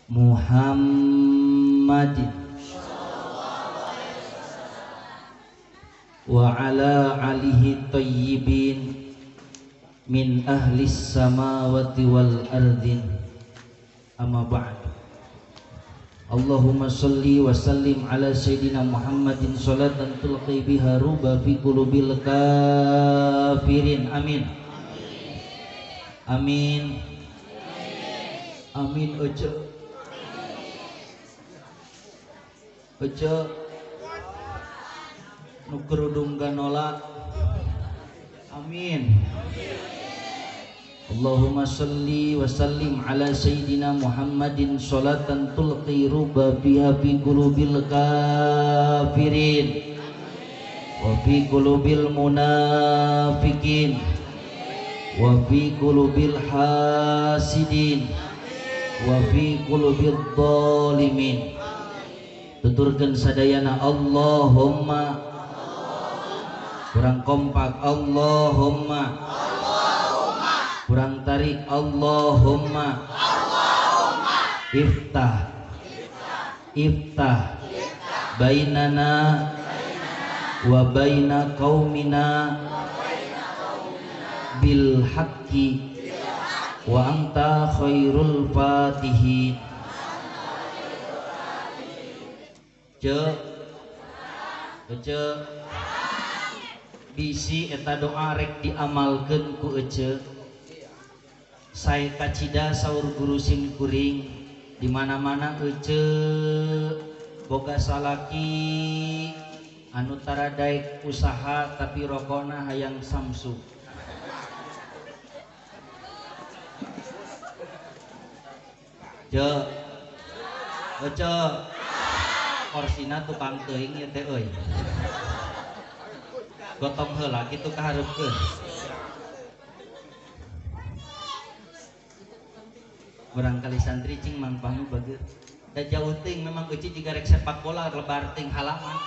Muhammadin wa ala alihi tayyibin min ahli samawati wal ardin amma ba'd. Allahumma salli wa sallim ala sayyidina Muhammadin salatan tulqi biha ruba fi qulubil kafirin. Amin. Amin. Amin. Ojo ojo nu kerudung ganolak. Amin. Allahumma salli wa sallim ala sayyidina Muhammadin salatan tulqi ruba biha fi qulubil kafirin wa fi qulubil munafikin wa fi qulubil hasidin wa fi qulubil dhalimin. Tuturkeun sadayana Allahumma, kurang kompak Allahumma, kurang tarik Allahumma, Allahumma. Iftah, iftah, bainana wa baina qaumina bil haqqi wa anta khairul fatihin. Ce, ce, bisi eta doa rek diamalkeun ku ece. Saya kacida saur guru sim kuring di mana-mana ece boga salaki anu taradaek usaha tapi rokona hayang Samsu. Je, ece korsina tukang teuing ieu teh euy. Gotong heula kitu kahareupkeun. Barangkali santri cing Mang Fahmi bager. Da jauh teuing memang euci jiga rek sepak bola lebar teuing halaman.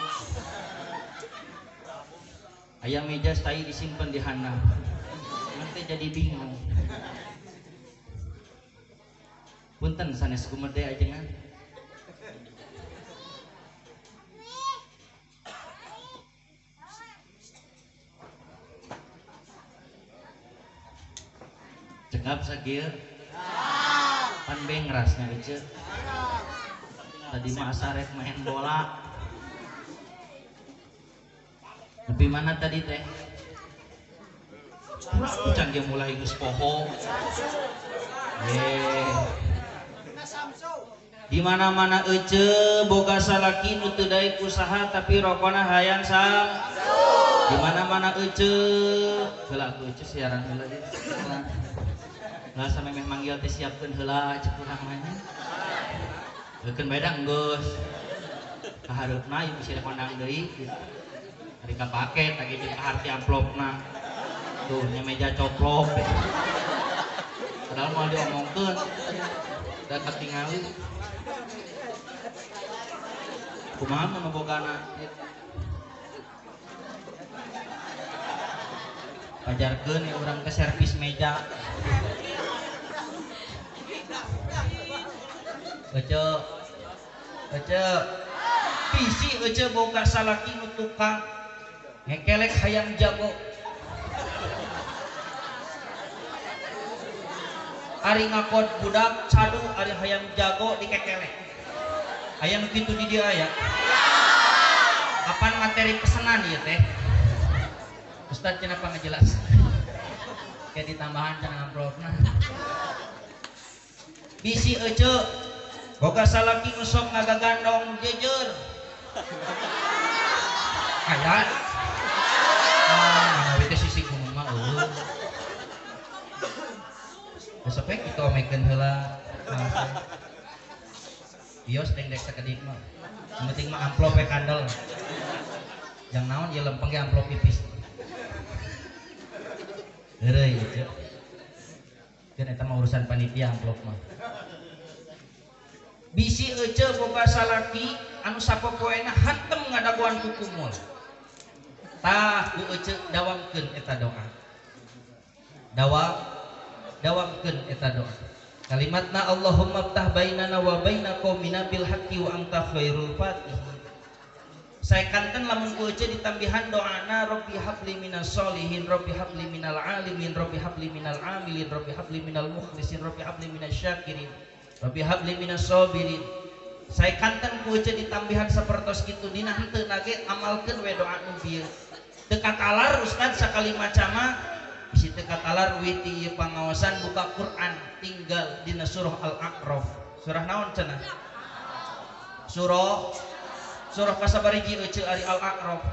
Aya meja tai disimpen di handap. Nanti jadi bingung. Punten sanes gumede ajengan. Cekap sakieu. Pan bengrasnya ece. Tadi mah asa rek main bola. Lebih mana tadi teh? Can ge mulai geus poho. Di mana-mana ece boga salaki nu teu daek usaha tapi rokona hayang sam. Di mana-mana ece heula atuh ece siaran heula deui. Lah sampe meh manggil teh siapkeun heula cek urang mah nya. Heukeun bae da enggeus. Kahareupna ieu bisi kondang deui. Ari kapake tah jeung kaharti amplopna. Tuh nya meja coplok. Padahal moal diomongkeun. Da katingali. Kumaha mun bogana? Pajarkeun ya urang ke servis meja. Ece, ece, bisi ece boga salaki nu tukang ngekelek hayang jago. Ari ngakod budak cadu ari hayang jago dikekelek. Aya nu kitu di dieu aya. Kapan materi pesenan ieu teh? Ustaz cenah pangajelas. Kayak ditambahan cenah amplopna. Bisi ece boga salaki nu sok ngagagandong jejer. Aya. Ah, mana teh sisi gunung mah eueuh. Besok we kitu omekeun heula. Bios deng-dek sakedik mah. Yang penting mah amplop we kandel. Jang naon ieu lempeng ge amplop pipis. Heureuy ece. Keun eta mah urusan panitia amplop mah. Bisi ece boga salaki anu sapopoena hantem ngadagoan ku kumul. Tah ku ece dawamkeun eta doa. Dawamkeun eta doa. Kalimatna Allahumma ftah bainana wa baina qaumina bil haqqi wa anta khairul fatihin. Saya kanten lamun ku ece ditambihan doana Rabbi habli minas solihin, Rabbi habli minal alimin, Rabbi habli minal amilin, Rabbi habli minal mukhlisin, Rabbi habli minas syakirin, Rabbi habli minas sabirin. Saya kanten ku ece ditambihan sapertos kitu dina henteu nage amalkeun we doa nu bieu. Teu katalar ustaz sakali macama bisi teu katalar witi ieu pangaosan buka Quran tinggal dina surah Al-A'raf. Surah naon cenah? Surah kasabariji euceu ari Al-A'raf.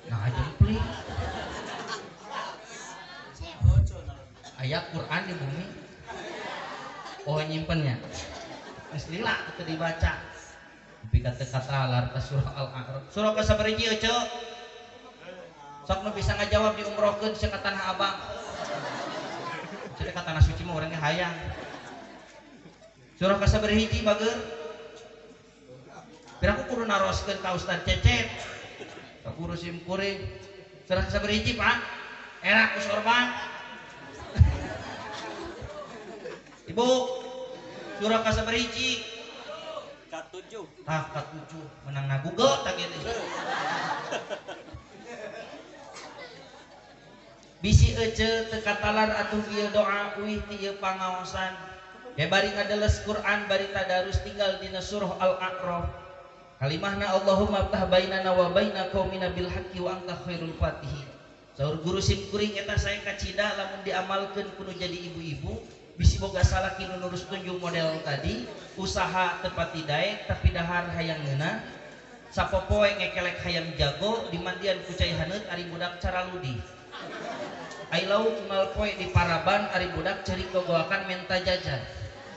Nah jempli. Aya Quran di bumi. Oh nyimpennya. Geus lila teu dibaca. Tapi kata katalar ka surah Al-A'raf. Surah kasabariji euceu. Sok nu bisa ngajawab diumrohkeun sia ka Tanah Abang. Sia ka Tanah Suci mah urangnya hayang. Surah kasabariji bager. Piraku kudu naroskeun ka Ustaz Cecep. Ka guru sim kuring. Surah kasabariji, Pak. Era ku sorban. Ibu, surah kasabariji. Ka-7. Tah ka-7 menang na Google tah kitu. Bisi ece teu katalar atuh ieu doa uih ti ieu pangaosan. Ge bari ngadeles Quran bari tadarus tinggal dina surah Al-A'raf. Kalimahna Allahumma ftah bainana wa baina qaumina bil haqqi wa anta khairul fatihin. Saur guru sim kuring eta saya kacida lamun diamalkeun kudu jadi ibu-ibu bisi boga salaki nu nurus tunjung model tadi usaha tepati daek tapi dahar hayang ngeunah sapopoe ngekelek hayam jago dimandian ku cai haneut ari budak caraludi. Ai lauk unggal poe di paraban ari budak ceurik gogoakan menta jajan.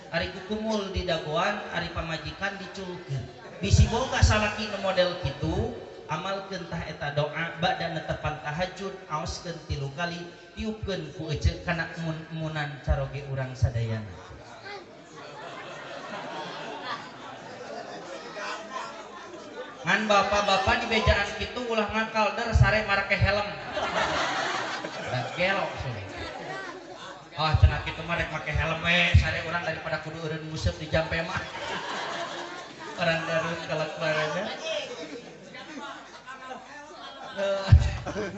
Ari kukumul di dagoan ari pamajikan diculkeun. Bisi boga salaki nu model kitu amalkeun tah eta doa bada netepan tahajud aoskeun 3 kali tiupkeun ku ece kana mun-munan caroge urang sadayana. Ngan bapak-bapak di bejaan kitu ulah ngakal der sare marake helm. Gelok sih. Oh cenah kitu mah rek make helm we sare urang daripada kudu eureun nguseup di jampe mah. Orang Garut kalakuannya.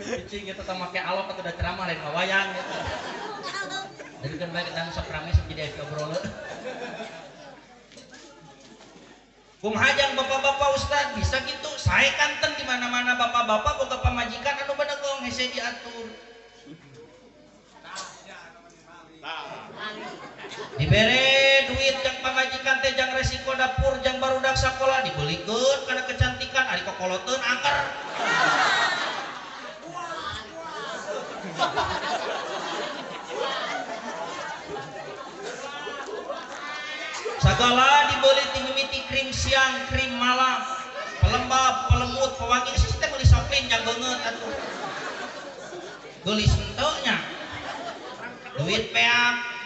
Cicing gitu teh make alok atuh da ceramah lain wayang gitu. Jadi kan bae kita sok rame sok jadi aya obrolan. Kumaha jang bapak-bapak ustad bisa gitu. Sae kanten di mana-mana bapak-bapak boga pamajikan anu bedegong hese diatur. Dibere duit jang pamajikan teh jang resiko dapur jang barudak sakola dibelikeun kana kecantikan ari kokoloteun angker. Sagala dibeli ti mimiti krim siang, krim malam, pelembab, pelembut, pewangi geus teh meuli soklin jang beungeut atuh. Geulis henteu nya. Duit peak.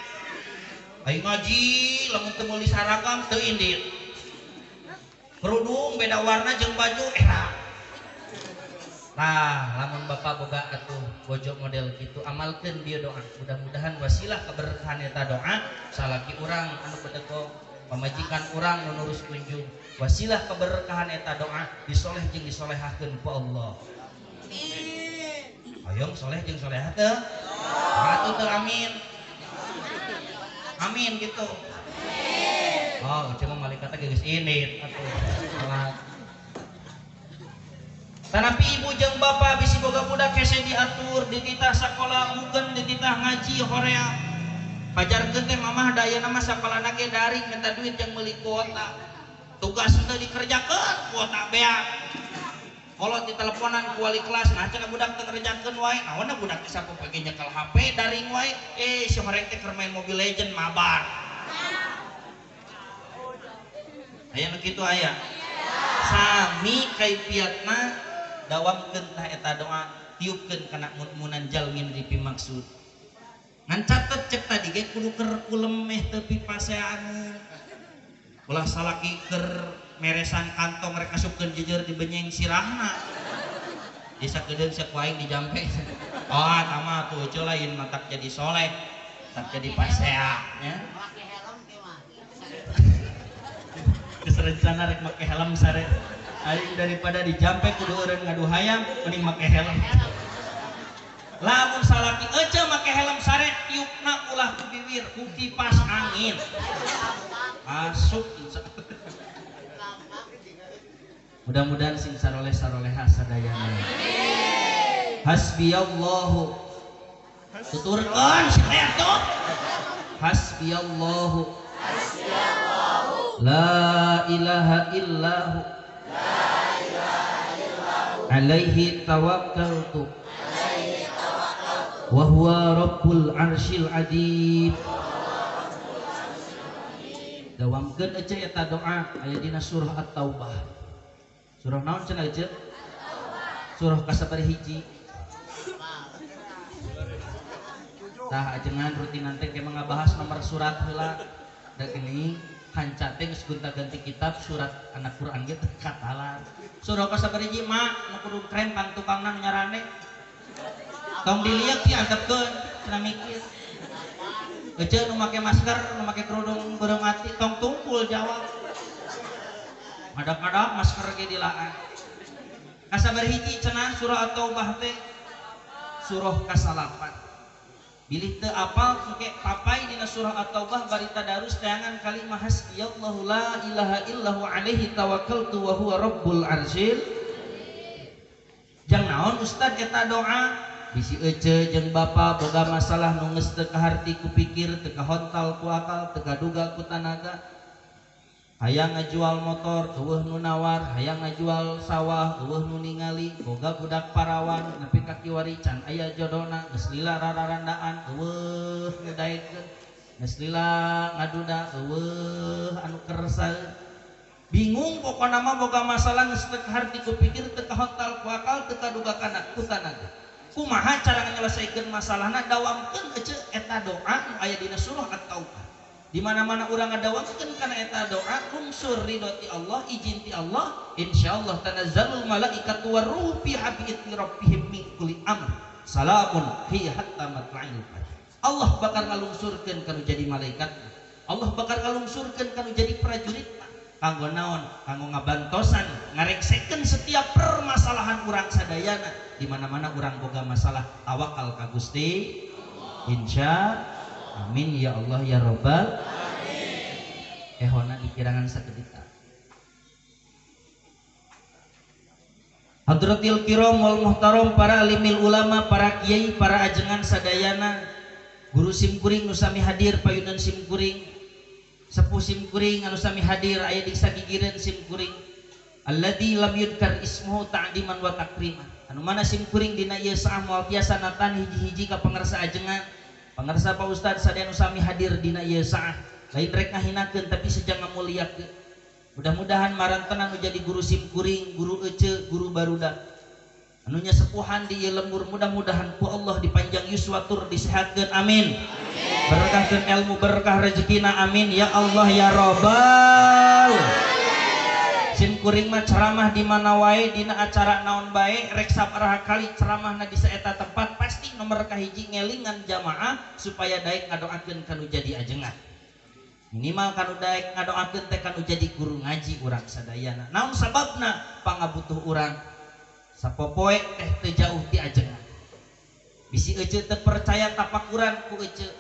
Ayo ngaji lamun teu meuli saragam teu indit. Kerudung beda warna jeung baju era. Tah lamun bapak boga atuh bojo model kitu amalkeun bieu doa. Mudah-mudahan wasilah keberkahan eta doa salaki urang anu bedegong, pamajikan urang nu nurus kunjung. Wasilah keberkahan eta doa disoleh jeung disolehahkeun ku Allah. Amin. Hoyong soleh jeung solehah teu? Atuh teu amin. Amin gitu. Amin. Oh, cuma malaikatnya geus indit atuh. Salah. Tanapi ibu jeung bapak bisi boga budak hese diatur, dititah sakola mugen, dititah ngaji horea. Pajarkeun teh mamah da ayeuna mah sakolana ge daring minta duit jeung meuli kuota. Tugas teu dikerjakeun, kuota beak. Kolot diteleponan ku wali kelas, nah cenah budak teu ngerjakeun wae. Naonna budak teh sapopoe ge nyekel HP daring wae. Eh si horeng teh keur main Mobile Legend mabar. Aya nu kitu aya. Sami kaifiatna dawamkeun tah eta doa tiupkeun kana mun-munan jalmin dipimaksud. Ngan catet cek tadi ge kudu keur kulem meh teu pipaseaneun. Ulah salaki keur meresan kantong rek asupkeun jejer di benyeng sirahna. Di sakedeung saku aing dijampe. Oh, tama tuh ceu lain matak jadi soleh. Tak jadi pasea nya. Geus rencana rek make helm sare. Aing daripada dijampe kudu eureun ngadu hayam mending make helm. Lamun salaki ece make helm sare tiupna ulah ku bibir ku kipas angin. Masuk insyaallah. Mudah-mudahan sing saroleh saroleha sadayana. Hasbiyallahu. Tuturkeun si teh atuh. Hasbiyallahu. Hasbiyallahu. La ilaha illahu. La ilaha illahu. Alaihi tawakkaltu. Alaihi tawakkaltu. Wa huwa rabbul arsyil azim. Dawamkeun ece eta doa aya dina surah At-Taubah. Surah naon cenah ece? Surah kasabaraha hiji. Tah ajengan rutinan teh ke ngabahas nomor surat heula. Da geuning kanca teh geus gonta-ganti kitab surat anak Quran ge teu katalan. Surah kasabaraha hiji mak nu kudu keren pang tukangna nyarane. Tong diliek sih antepkeun cenah mikir. Ece nu make masker, nu make kerudung beureum ati tong tungkul jawab. Ngadak-ngadak masker ge dilaan. Kasabaraha hiji cenah surah At-Taubah teh surah kasalapan. Bilih teu apal engke papai dina surah At-Taubah bari tadarus teangan kalimah hasbiyallahu la ilaha illahu alaihi tawakkaltu wa huwa rabbul arsyil. Jang naon ustad eta doa? Bisi ece jeung bapa boga masalah nu geus teu kaharti ku pikir, teu kahontal ku akal, teu kaduga ku tanaga. Hayang ngajual motor, eueuh nu nawar, hayang ngajual sawah, eueuh nu ningali, boga budak parawan nepi ka kiwari can aya jodona, geus lila rararandaan, eueuh nu daekeun, geus lila ngaduda, eueuh anu kersa. Bingung pokona mah boga masalah geus teu kaharti ku pikir, teu kahontal ku akal, teu kaduga kana ku tanaga. Kumaha cara nyelesaikeun masalahna? Dawamkeun ece eta doa nu aya dina surah At-Taubah. Di mana-mana urang ngadawamkeun kana eta doa, lungsur ridho ti Allah, izin ti Allah, insyaallah tanazzalul malaikatu warruhu fi habiiti rabbihim min kulli amr. Salamun hiya hatta matla'il fajr. Allah bakal ngalungsurkeun kanu jadi malaikat. Allah bakal ngalungsurkeun kanu jadi prajurit. Kanggo naon? Kanggo ngabantosan, ngareksekeun setiap permasalahan urang sadayana. Di mana-mana urang boga masalah, tawakal ka Gusti. Insya amin ya Allah ya Robbal alamin. Ehona dikirangan sakedita. Hadratil kiram wal muhtaram, para alimil ulama, para kiai, para ajengan sadayana, guru simkuring nu sami hadir, payunan simkuring, sepuh simkuring anu sami hadir, aya di sagigireun simkuring. Alladzi lam yudkar ismuhu ta'diman wa takriman. Anu mana simkuring dina ieu saah moal tiasa natan hiji-hiji ka pangersa ajengan. Pangersa Pak Ustad sadaya nu sami hadir dina ieu saah, lain rek ngahinakeun tapi sejang ngamuliakeun. Mudah-mudahan marantenan nu jadi guru simkuring, guru ece, guru barudak. Anu nya sepuhan di ieu lembur mudah-mudahan ku Allah dipanjang yuswa tur disehatkeun, amin. Berkahkeun ilmu, berkah rezekina, amin ya Allah ya Robbal. Simkuring mah ceramah di mana wae, dina acara naon bae, rek sabaraha kali ceramahna di saeta tempat pasti nomor kahiji ngelingan jamaah supaya daek ngadoakeun kanu jadi ajengan. Minimal kanu daek ngadoakeun teh kanu jadi guru ngaji urang sadayana. Naon sababna? Pangabutuh urang sapopoe teh teu jauh ti ajengan. Bisi ece teu percaya tapakuran ku ece.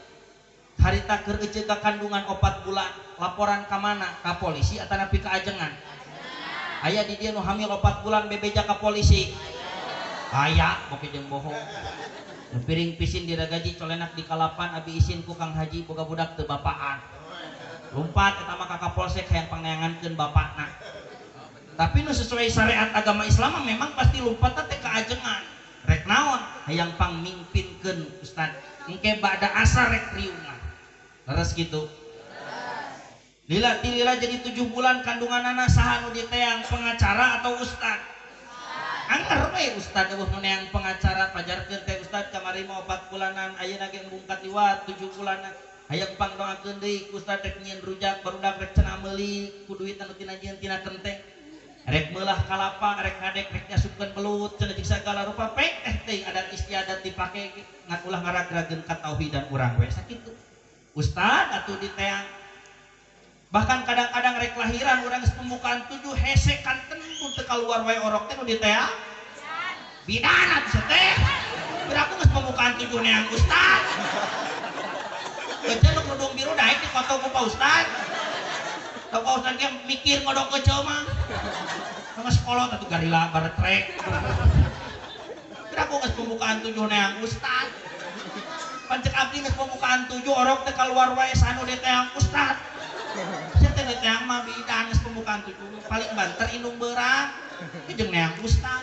Harita keur ece ka kandungan 4 bulan, laporan ka mana? Ka polisi atanapi ka ajengan? Aya di dia nu hamil 4 bulan bebeja ka polisi. Aya boke jeung bohong. Nu piring pisin diragaji colenak di kalapan abi isin ku Kang Haji boga budak teu bapaan. Lumpat eta mah ka Kapolsek hayang pangneangankeun bapakna. Tapi nu sesuai syariat agama Islam memang pasti lumpat teh ka ajengan. Rek naon? Hayang pangmingpinkeun ustad. Engke ba'da asar rek riungan. Leres kitu. Lila tilila jadi 7 bulan kandunganana saha nu diteang pengacara atau ustad? Angker we ustad eueuh nu neang pengacara pajarkeun teh ustad kamari mah 4 bulanan ayeuna ge embung katiwat 7 bulanan. Hayang pangdoakeun deui ku ustad rek nyieun rujak barudak rek cenah meuli ku duit anu tina nyieun tina kenteng. Rek meulah kalapa, rek ngadek, rek nyasupkeun belut, cenah jeung sagala rupa pek teh teuing adat istiadat dipake ngan ulah ngaragrageun ka tauhidan urang we sakitu. Ustad atuh diteang. Bahkan kadang-kadang rek lahiran urang geus pembukaan 7 hese kanten mun teu kaluar wae orok teh nu diteang. Bidan atuh teh. Beraku geus pembukaan 7 neang ustad. Ece nu kerudung biru daek dikoto ku Pak Ustad. Tau Pak Ustad ge mikir ngodok ece mah. Geus kolot atuh garila baretrek. Beraku geus pembukaan 7 neang ustad. Pancek abdi geus pembukaan 7 orok teh kaluar wae sanu diteang ustad. Sia teh diteang mah bidan geus pembukaan 7 paling banter indung beurang jeung neang ustad.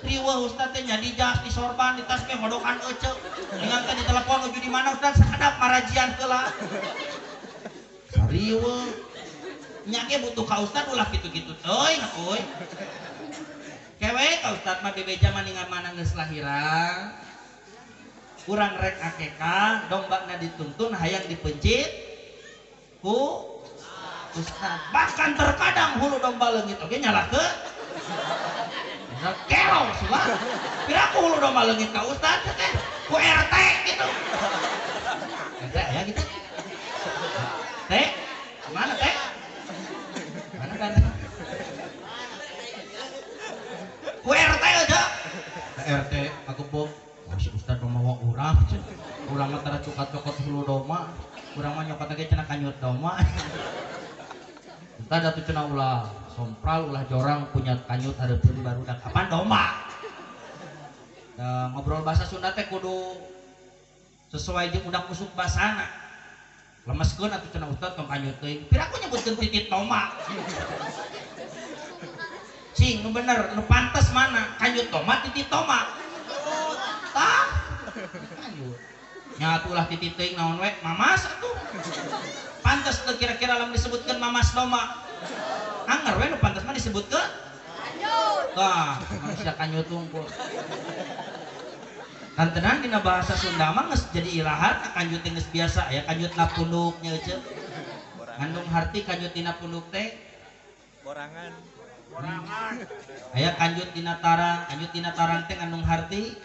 Riweuh ustad teh nya di jas, di sorban, di tas teh ngodokan ece. Dengan teh ditelepon nuju di mana ustad sakedap marajian heula. Sariweuh. Nya ge butuh ka ustad ulah kitu-kitu teuing atuh. Kewe ka ustad mah bebeja mah ningal mana geus lahiran. Urang rek akekah, dombana dituntun hayang dipencit ku ustad. Bahkan terkadang hulu domba leungit oge nyalakeun. Kelo sulah. Piraku hulu domba leungit ka ustad teh ku RT gitu. RT aya gitu. Teh, mana teh? Mana kan? Ku RT aja. RT aku si ustad mawa urang, urang mah tara cukat-cokot hulu domba, urang mah nyokot ge cenah kanyut domba. Ustad atuh cenah ulah sompral ulah jorang punya kanyut hareupeun barudak apaan domba. Da ngobrol bahasa Sunda teh kudu sesuai jeung udak usuk basana. Lemeskeun atuh cenah ustad tong kanyut teuing. Piraku nyebutkeun titit domba. Cing nu bener, nu pantes mana? Kanyut domba titit domba. Tah kanyut. Nya atuh ulah titit teuing naon we mamas atuh. Pantes teu kira-kira lamun disebutkeun mamas domba. Anger we nu pantes mah disebutkeun kanyut. Tah, manusia kanyut unggul. Kantenan dina bahasa Sunda mah geus jadi ilahan kanyut teh geus biasa aya kanyut na punduk nya euceu. Ngandung harti kanyut dina punduk teh borangan. Borangan. Aya kanjut dina tarang, kanjut dina tarang teh ngandung harti.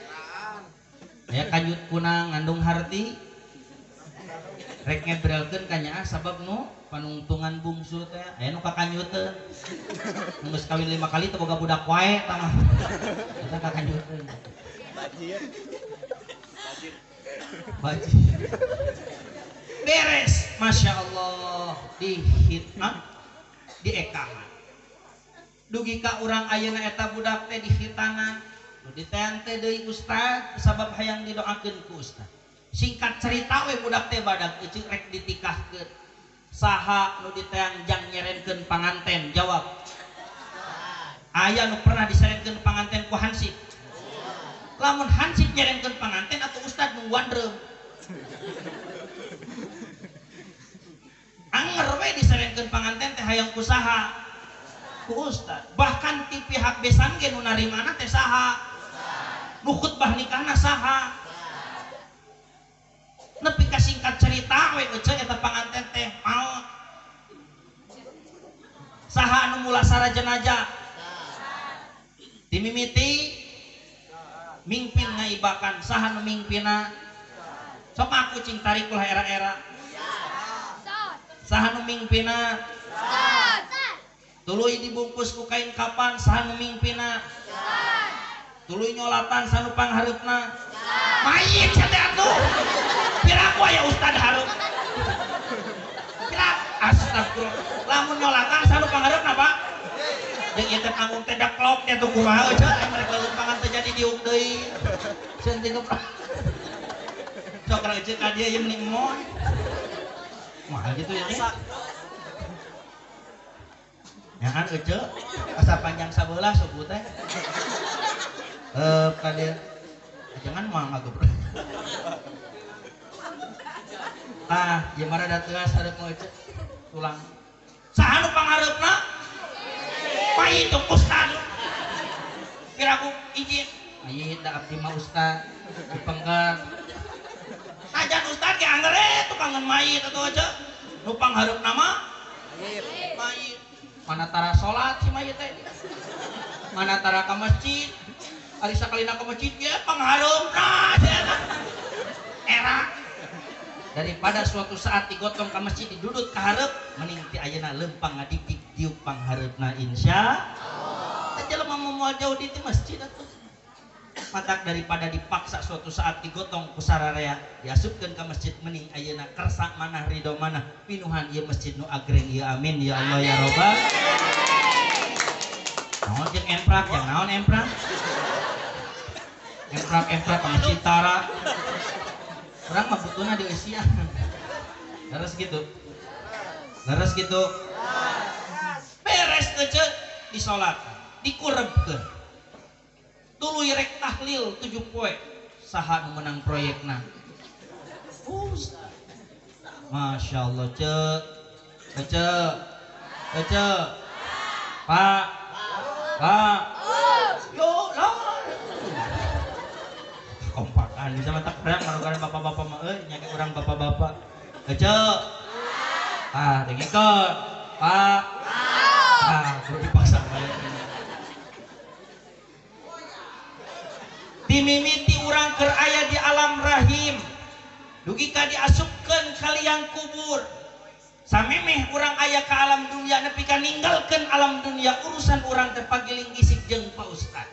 Aya kanjut kunang ngandung harti. Rek ngebrelkeun ka nyaah sabab nu panungtungan bungsu teh aya nu kakanyuteun. Nu geus kawin 5 kali teu boga budak wae tah mah. Eta kakanyuteun. Bajir. Bajir. Bajir. Beres, Masya Allah dihitna diekahan. Dugi ka urang ayeuna eta budak teh dihitanan. Nu diteang teh deui ustad sabab hayang didoakeun ku ustad. Singkat cerita we budak teh badag euceuk rek ditikahkeun. Saha nu diteang jang nyerenkeun panganten? Jawab. Aya nu pernah diserenkeun panganten ku hansip. Lamun hansip nyerenkeun panganten atuh ustad nungguan reum. Anger we diserenkeun panganten teh hayang ku saha? Ku ustad. Bahkan ti pihak besan ge nu narimana teh saha? Nu khutbah nikahna saha? Nepi ka singkat cerita we euceuk eta panganten teh maot. Saha anu mulasara jenazah? Dimimiti mingpin ngaibakan saha nu mingpina? Sok aku cing tarik ulah era-era. Saha nu mingpina? Tuluy dibungkus ku kain kapan saha nu mingpina? Tuluy nyolatan saha nu panghareupna? Mayit sia teh atuh. Piraku aya ustad hareup. Pira astagfirullah. Lamun nyolatan saha nu panghareupna, Pak? Jeung ieu teh panggung teh daklok teh atuh kumaha euceu aya merek lalumpangan teh jadi diuk deui. Sieun teh geprok. Sok ra euceu ka dieu ieu meni emoy. Mahal gitu ya teh. Nyahan euceu asa panjang sabelah suku teh. Ka dieu. Jangan mah ngagebrek. Tah, ieu mah rada teuas hareup mah euceu. Tulang. Saha nu panghareupna? Mayit tong ustad. Piraku izin. Mayit da abdi mah ustad dipengker. Ajan ustad ge angger tukangan mayit atuh euceu. Nu panghareupna mah mayit. Mayit. Mana tara salat si mayit teh. Mana tara ka masjid. Ari sakalina ka masjid ya panghareupna era. Daripada suatu saat digotong ka masjid didudut ka hareup, mending ti ayeuna leumpang ngadik diuk panghareupna insya Allah. Teh jelema moal jauh di masjid atuh. Matak daripada dipaksa suatu saat digotong ku sararea diasupkeun ka masjid, mending ayeuna kersa manah ridho manah pinuhan ieu masjid nu agreng ieu, amin ya Allah ya robbal. Naon jeung emprak, yang naon emprak? Emprak-emprak ka masjid tara. Urang mah butuhna di Asia. Leres gitu. Leres gitu. Beres ece disolat, dikurebkeun. Tuluy rek tahlil 7 poe saha nu menang proyekna. Ustaz. Masya Allah cek. Cek. Cek. Pak. Pak. Yo lah. Kompakan bisa mata kurang marukan bapak-bapak mah euy nya urang bapak-bapak. Cek. Ah, dengikeun. Pak. Ah, kudu dipaksa bae. Dimimiti urang keur aya di alam rahim dugi ka diasupkeun kaliang kubur samemeh urang aya ka alam dunia nepi ka ninggalkeun alam dunia urusan urang teh pagiling gisik jeung Pak Ustad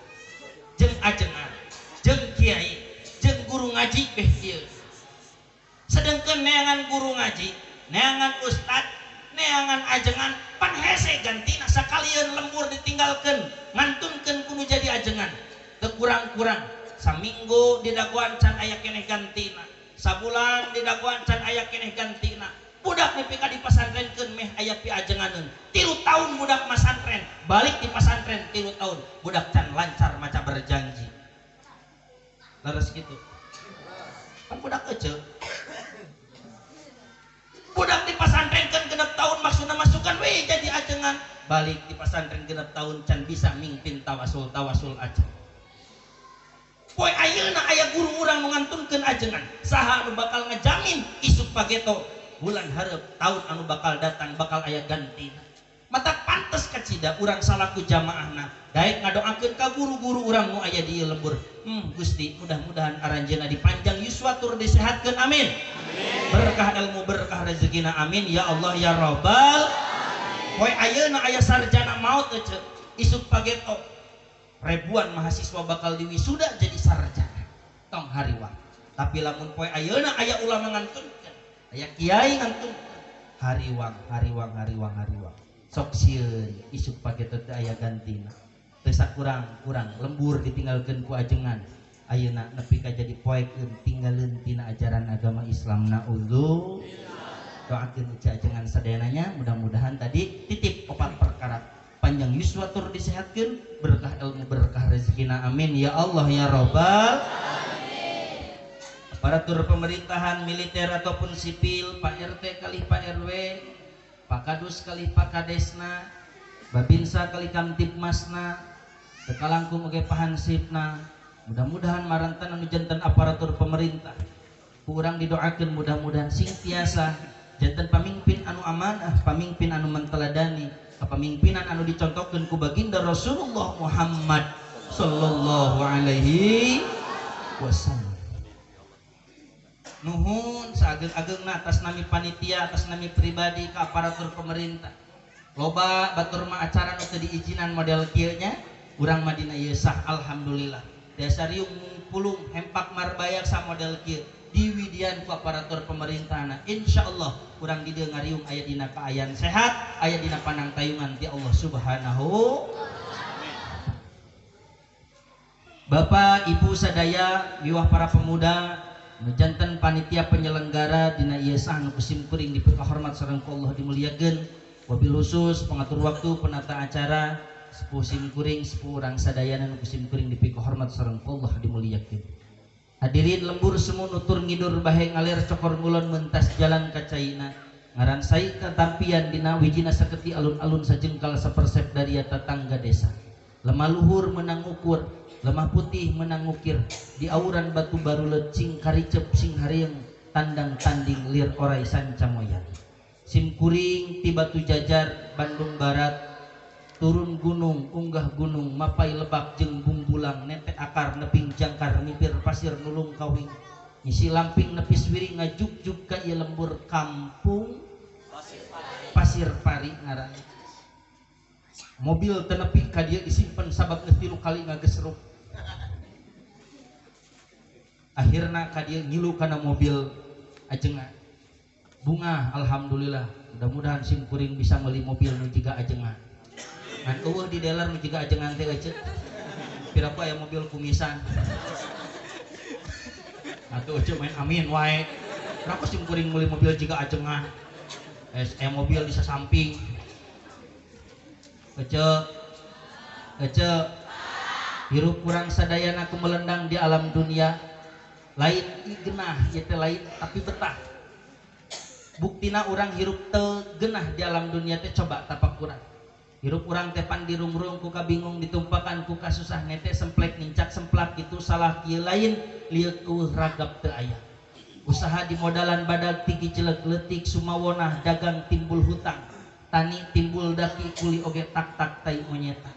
jeung ajengan jeung kiai jeung guru ngaji beh ieu. Sedengkeun neangan guru ngaji, neangan ustad, neangan ajengan pan hese gantina sakalieun lembur ditinggalkeun ngantunkeun kudu jadi ajengan teu kurang-kurang. Saminggu didagoan can aya keneh gantina, sabulan didagoan can aya keneh gantina. Budak nepi ka dipasantrenkeun meh aya piajenganeun. 3 tahun budak masantren, balik di pasantren 3 tahun, budak can lancar maca berjanji. Leres gitu. Kan budak ece. Budak dipasantrenkeun 6 tahun maksudna masukan we jadi ajengan. Balik di pasantren 6 tahun can bisa mingpin tawasul-tawasul aja. Poe ayeuna aya guru urang nu ngantunkeun ajengan, saha anu bakal ngejamin isuk pageto bulan hareup tahun anu bakal datang bakal aya gantina. Mata pantes kacida urang salaku jamaahna daek ngadoakeun ka guru-guru urang nu aya di ieu lembur. Gusti mudah-mudahan aranjeunna dipanjang yuswa tur disehatkeun, amin. Berkah ilmu berkah rezekina, amin ya Allah ya robbal. Poe ayeuna aya sarjana maot ece isuk pageto ribuan mahasiswa bakal diwisuda jadi sarjana tong hariwang. Tapi lamun poe ayeuna aya ulama ngantunkeun, aya kiai ngantunkeun, hariwang hariwang hariwang hariwang. Sok sieun isuk pageto teh aya gantina. Teu sakurang-kurang lembur ditinggalkeun ku ajengan. Ayeuna nepi ka jadi poekeun tinggaleun tina ajaran agama Islam, naudzubillah. Doakeun ieu ajengan sadayananya mudah-mudahan tadi titip opat perkara. Panjang yuswa tur disehatkeun, berkah ilmu berkah rezekina, amin ya Allah ya robbal alamin. Aparatur pemerintahan militer ataupun sipil, Pak RT kali Pak RW, Pak Kadus kali Pak Kadesna, Babinsa kali Kamtibmasna, tekalangkung oge Pahansipna, mudah-mudahan marantan anu janten aparatur pemerintah ku urang didoakeun mudah-mudahan sing tiasa janten pamimpin anu amanah, pamimpin anu menteladani, kepemimpinan anu dicontohkeun ku baginda Rasulullah Muhammad sallallahu alaihi wasallam. Nuhun saageng-agengna atas nami panitia, atas nami pribadi ka aparatur pemerintah. Loba batur mah acara nu teu diizinan model kieu nya, urang mah dina ieu sah alhamdulillah. Desa riung pulung hempak marbayak sa model kieu diwidian ku aparatur pemerintahna. Insyaallah urang di dieu ngariung aya dina kaayaan sehat, aya dina panangtayungan ti Allah Subhanahu. Bapak Ibu sadaya miwah para pemuda nu janten panitia penyelenggara dina ieu sah nu kusim kuring dipikahormat sareng ku Allah dimuliakeun, wabil khusus pengatur waktu penata acara sepuh sim kuring sepuh urang sadayana nu kusim kuring dipikahormat sareng ku Allah dimuliakeun. Hadirin lembur semu nutur ngidur bahe ngalir cokor ngulon mentas jalan ka caina ngaran sai katampian dina wijina saketi alun-alun sajengkal sapersep dari tetangga desa. Lemah luhur menang ukur, lemah putih menang ukir, di auran batu barulet sing karicep sing harieng tandang tanding lir orai sanca moyan. Sim kuring ti Batu Jajar Bandung Barat Turun gunung, unggah gunung, mapai lebak jeung bungbulang, nete akar neping jangkar mipir pasir nulung kawing. Ngisi lamping nepis wiring ngajugjug ka ieu lembur kampung Pasir Pari ngaranna. Mobil teu nepi ka dieu disimpen sabab geus 3 kali ngagesruk. Akhirna ka dieu ngilu kana mobil ajengan. Bunga alhamdulillah, mudah-mudahan sim kuring bisa meuli mobil nu jiga ajengan. Ngan eueuh di dealer nu jiga ajengan teh euceut. Piraku aya mobil kumisan. Atuh euceut main amin wae. Piraku sim kuring meuli mobil jiga ajengan. Aya mobil di sasamping. Euceut. Euceut. Hirup kurang sadayana kumelendang di alam dunia. Lain igenah ieu teh lain tapi betah. Buktina urang hirup teu genah di alam dunia teh coba tapak kurang. Hirup urang teh pan dirungrung ku kabingung ditumpakan ku kasusah nete semplek nincak semplak kitu salah kieu lain lieuk eueuh ragap teu aya. Usaha dimodalan badag tigi cileg leutik sumawonah dagang timbul hutang. Tani timbul daki kuli oge tak-tak tai monyeta.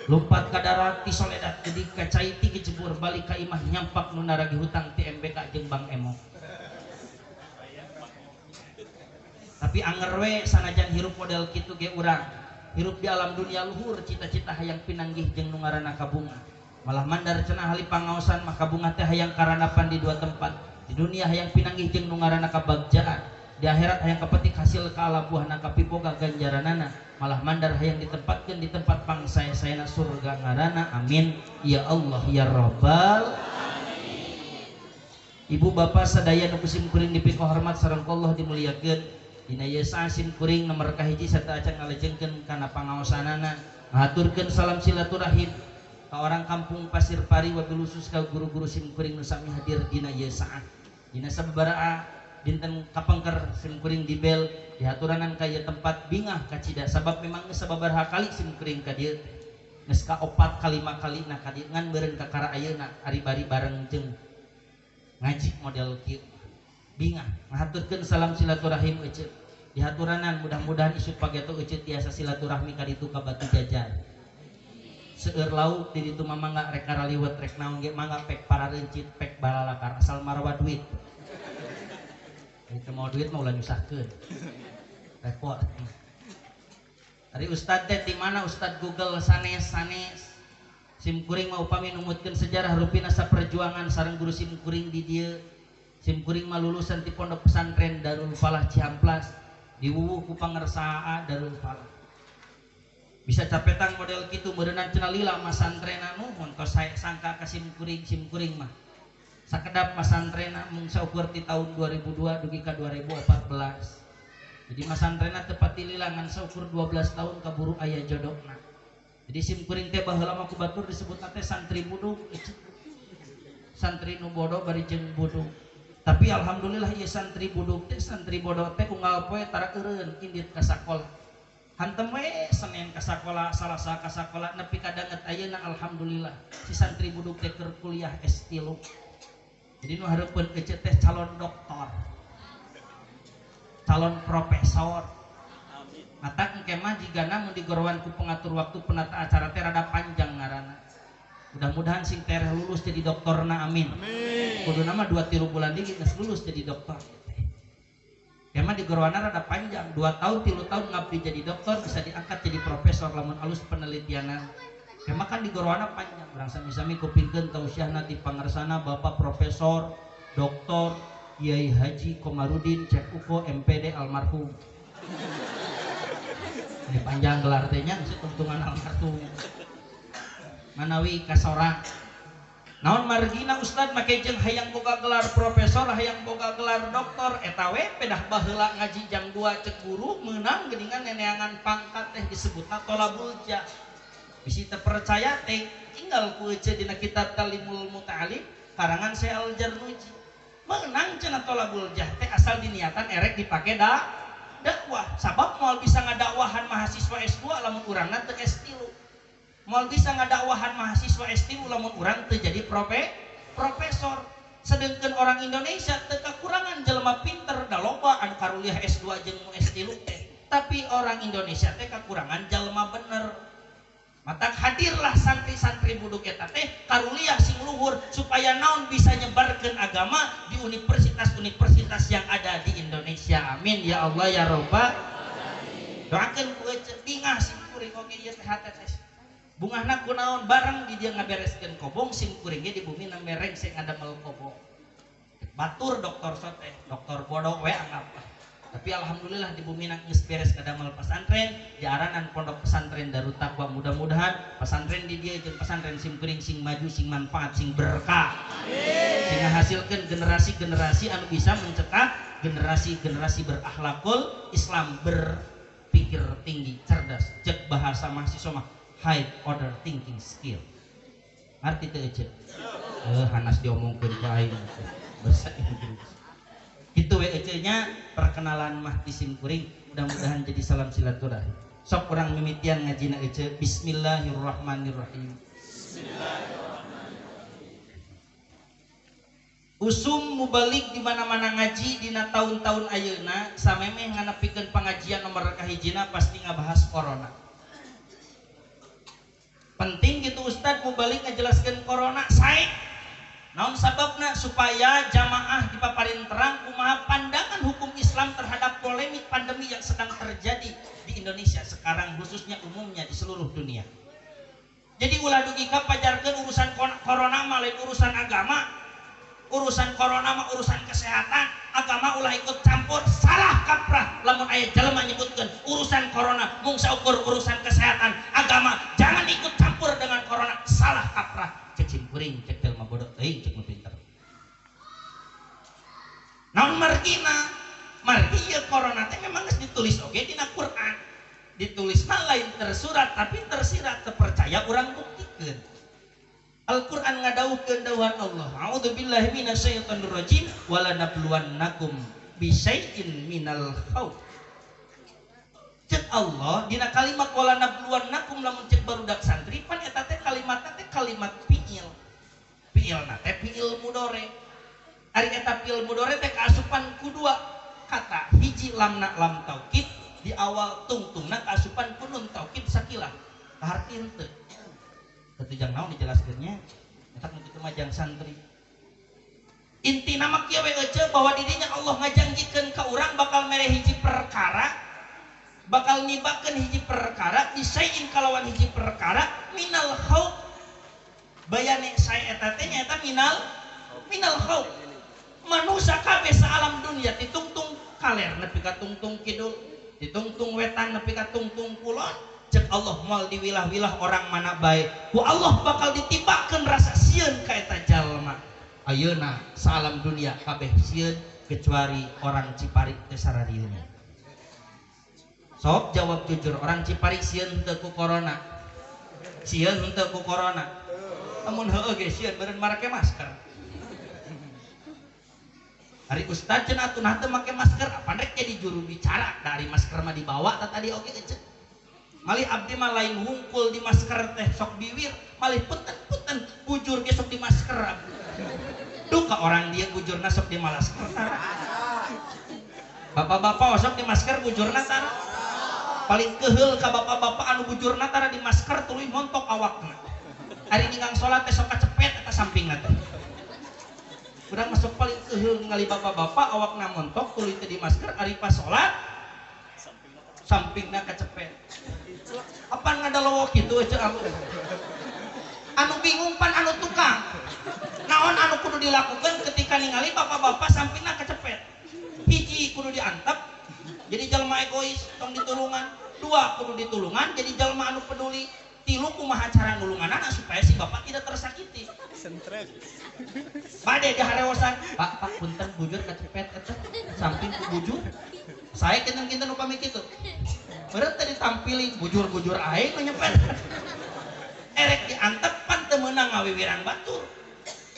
Lompat ka darat ti soledat geudik ka cai tigi jebur balik ka imah nyampak nu naragi hutang ti MBK jeung Bank Emok. Tapi anger we sanajan hirup model kitu ge urang. Hirup di alam dunia luhur cita-cita hayang pinanggih jeung nu ngaranna kabunga. Malah mandar cenah ahli pangaosan mah kabunga teh hayang karanapan di dua tempat. Di dunia hayang pinanggih jeung nu ngaranna kabagjaan. Di akhirat hayang kapetik hasil ka alabuahna kapiboga ganjaranana. Malah mandar hayang ditempatkeun di tempat pangsaya-sayana surga ngaranna. Amin ya Allah ya Rabbal alamin. Ibu bapak sadaya nu ku simkuring dipikahormat sareng Allah dimuliakeun. Dina ieu sim kuring nomor kahiji sarta acan ngalejengkeun kana pangaosanana ngahaturkeun salam silaturahim ka orang kampung Pasir Pari wabil khusus ka guru-guru sim kuring nu sami hadir dina ieu saat. Dina sababaraha dinten kapengker sim kuring dibel dihaturanan ka ieu tempat bingah kacida sabab memang geus sababaraha kali sim kuring ka dieu teh. Geus ka 4 ka 5 kali na ka dieu ngan beureun kakara ayeuna ari bari bareng jeung ngaji model kieu. Bingah ngahaturkeun salam silaturahim euceut. Dihaturanan mudah-mudahan isuk pageto euceut tiasa silaturahmi ka ditu ka Batu Jajar. Seueur lauk di ditu mah mangga rek karaliwet rek naon ge mangga pek parareuncit pek balalakar asal marawa duit. Teu mau duit mah ulah nyusahkeun. Repot. Ari ustad teh di mana ustad Google sanes-sanes. Sim kuring mah upami numutkeun sejarah rupina saperjuangan sareng guru sim kuring di dieu. Sim kuring mah lulusan ti pondok pesantren Darul Falah Cihamplas. Diwuwuh ku pangersaa Darul Falah. Bisa capetang model kitu meureunnan cenah lila masantrena nuhun tos sae sangka ka sim kuring mah. Sakedap masantrena mung saukur ti tahun 2002 dugi ka 2014. Jadi masantrena teu pati lila ngan saukur 12 tahun kaburu aya jodokna. Jadi sim kuring teh baheula mah ku batur disebutna teh santri buduk. Santri nu bodoh bari jeung buduk. Tapi alhamdulillah ieu santri buduk teh santri bodoh teh unggal poe tara eureun indit ka sakola. Hantem we Senin ka sakola, Salasa ka sakola nepi ka danget ayeuna alhamdulillah si santri buduk teh keur kuliah S3. Jadi nu hareupeun ece teh calon doktor. Calon profesor. Matak engke mah jigana mun digorowan ku pengatur waktu penata acara teh rada panjang ngaranna. Mudah-mudahan sing tereh lulus jadi doktorna amin. Amin. Kuduna mah 2-3 bulan deui geus lulus jadi doktor. Emang di gorowana rada panjang, 2 tahun 3 tahun ngabdi jadi doktor bisa diangkat jadi profesor lamun alus penelitianan. Emang kan di gorowana panjang, urang sami-sami kupingkeun tausiahna ti pangersana Bapak Profesor Doktor Kiai Haji Komarudin Cek Uko MPD almarhum. Ini panjang gelar teh nya geus tuntungan almarhum. Manawi kasorang naon margina ustad make jeung hayang boga gelar profesor hayang boga gelar doktor eta we pedah baheula ngaji jam 2 cek guru meunang geuningan neneangan pangkat teh disebutna tolabul jah. Bisi teu percaya teh tinggal ku ece dina kitab Talimul Muta'alim karangan Syekh Al-Jarnuji. Meunang cenah tolabul jah teh asal diniatan erek dipake dakwah sabab moal bisa ngadakwahan mahasiswa S2 lamun urangna teu S3. Moal bisa ngadakwahan mahasiswa S3 lamun urang teu jadi profesor. Sedengkeun orang Indonesia teu kakurangan jelema pinter da loba anu karuliah S2 jeung nu S3 teh. Tapi orang Indonesia teh kekurangan jalma bener. Matak hadirlah santri-santri buduk eta teh karuliah sing luhur supaya naon bisa nyebarkeun agama di universitas-universitas yang ada di Indonesia. Amin ya Allah ya Robbal. Doakeun ku ece bingah sim kuring oge ieu teh hate teh. Bungahna kunaon bareng di dia ngabereskeun kobong sim kuring ge di bumi nembe rengse ngadamel kobong. Batur doktor sote, doktor bodoh we anggap. Tapi alhamdulillah di bumi geus beres kadamel pesantren, di aranan pondok pesantren Darut Taqwa. Mudah-mudahan pesantren di dieu jeung pesantren sim kuring sing maju, sing manfaat, sing berkah. Amin. Sing ngahasilkeun generasi-generasi anu bisa mencetak generasi-generasi berakhlakul Islam, berpikir tinggi, cerdas. Cek bahasa mahasiswa mah high order thinking skill. Arti teu ece? Hanas diomongkeun ku aing. Bahasa Inggris. Itu WEC-nya perkenalan mah di sim kuring, mudah-mudahan jadi salam silaturahim. Sok urang mimitian ngajina ece. Bismillahirrahmanirrahim. Bismillahirrahmanirrahim. Usum mubalik di mana-mana ngaji dina tahun-tahun ayeuna samemeh nganepikeun pengajian nomor kahijina pasti ngabahas corona. Penting gitu Ustad mubalik ngajelaskeun corona sae. Naon sababna supaya jamaah dipaparin terang kumaha pandangan hukum Islam terhadap polemik pandemi yang sedang terjadi di Indonesia sekarang, khususnya umumnya di seluruh dunia. Jadi ulah dugi ka pajarkeun urusan corona mah lain urusan agama, urusan corona mah urusan kesehatan, agama ulah ikut campur, salah kaprah lamun aya jelema nyebutkeun urusan corona mung saukur urusan kesehatan, agama jangan ikut campur dengan corona, salah kaprah. Cek sim kuring, cek jelema bodoh teuing, cek nu pinter. Naon margina? Margi ieu corona teh memang geus ditulis oge dina Quran. Ditulisna lain tersurat tapi tersirat, terpercaya urang buktikeun. Al-Quran ngadawuhkeun dawuhan Allah, a'udzubillahi minasyaitonirrajim wala nabluwannakum bisyai'in minal khauf. Cek Allah dina kalimat wala nabluwannakum lamun cek barudak santri pan eta teh kalimatna teh kalimat fiil. Fiilna teh fiil mudore. Ari eta fiil mudore teh kaasupan ku dua kata, hiji lamna lam taukid di awal tungtungna kaasupan ku nun taukid sakilah. Kaharti henteu. Ketujang naon dijelaskeunnya eta nu kitu mah jang santri. Intina mah kieu we ece bahwa didinya Allah ngajanjikeun ka urang bakal mere hiji perkara, bakal nibakeun hiji perkara disain kalawan hiji perkara minal khauf. Bayane sae eta teh nyaeta minal khauf. Manusia kabeh saalam dunia ditungtung kaler nepi ka tungtung kidul, ditungtung wetan nepi ka tungtung kulon. Cek Allah moal diwilah-wilah orang mana bae, ku Allah bakal ditibakeun rasa sieun ka eta jalma. Ayeuna saalam dunia kabeh sieun kecuali orang Cipari teh sararieuna. Sok jawab jujur, orang Cipari sieun teu ku corona? Sieun henteu ku corona? Lamun heueuh ge sieun beureun marake masker. Ari ustad cenah atuh nah teu make masker, apan rek jadi juru bicara dari masker mah dibawa tah tadi oge ece. Malih abdi mah lain hungkul di masker teh sok biwir, malih punten-punten bujur ge sok di masker abdi. Duka orang dia bujurna sok di masker tara. Bapak-bapak sok di masker bujurna tara. Paling keheul ka bapak-bapak anu bujurna tara di masker tuluy montok awakna. Ari ninggang salat teh sok kacepet eta sampingna teh. Urang masuk paling keheul ningali bapak-bapak awakna montok tuluy teu di masker ari pas salat sampingna kacepet. Apaan ngadalowok kitu eueuh anu. Anu bingung pan anu tukang. Naon anu kudu dilakukan ketika ningali bapak-bapak sampingna kecepet. Hiji kudu diantep jadi jalma egois tong ditulungan. Dua kudu ditulungan jadi jalma anu peduli. Tilu kumaha cara nulunganana supaya si bapak tidak tersakiti. Sentrek. Bade diharewosan, Pak, Pak punten bujur kecepet eta samping ku bujur. Saya kinten-kinten upami kitu. Beureum teh ditampiling bujur-bujur aing nu nyepet. Erek diantep pan teu meunang ngawiwiran batur.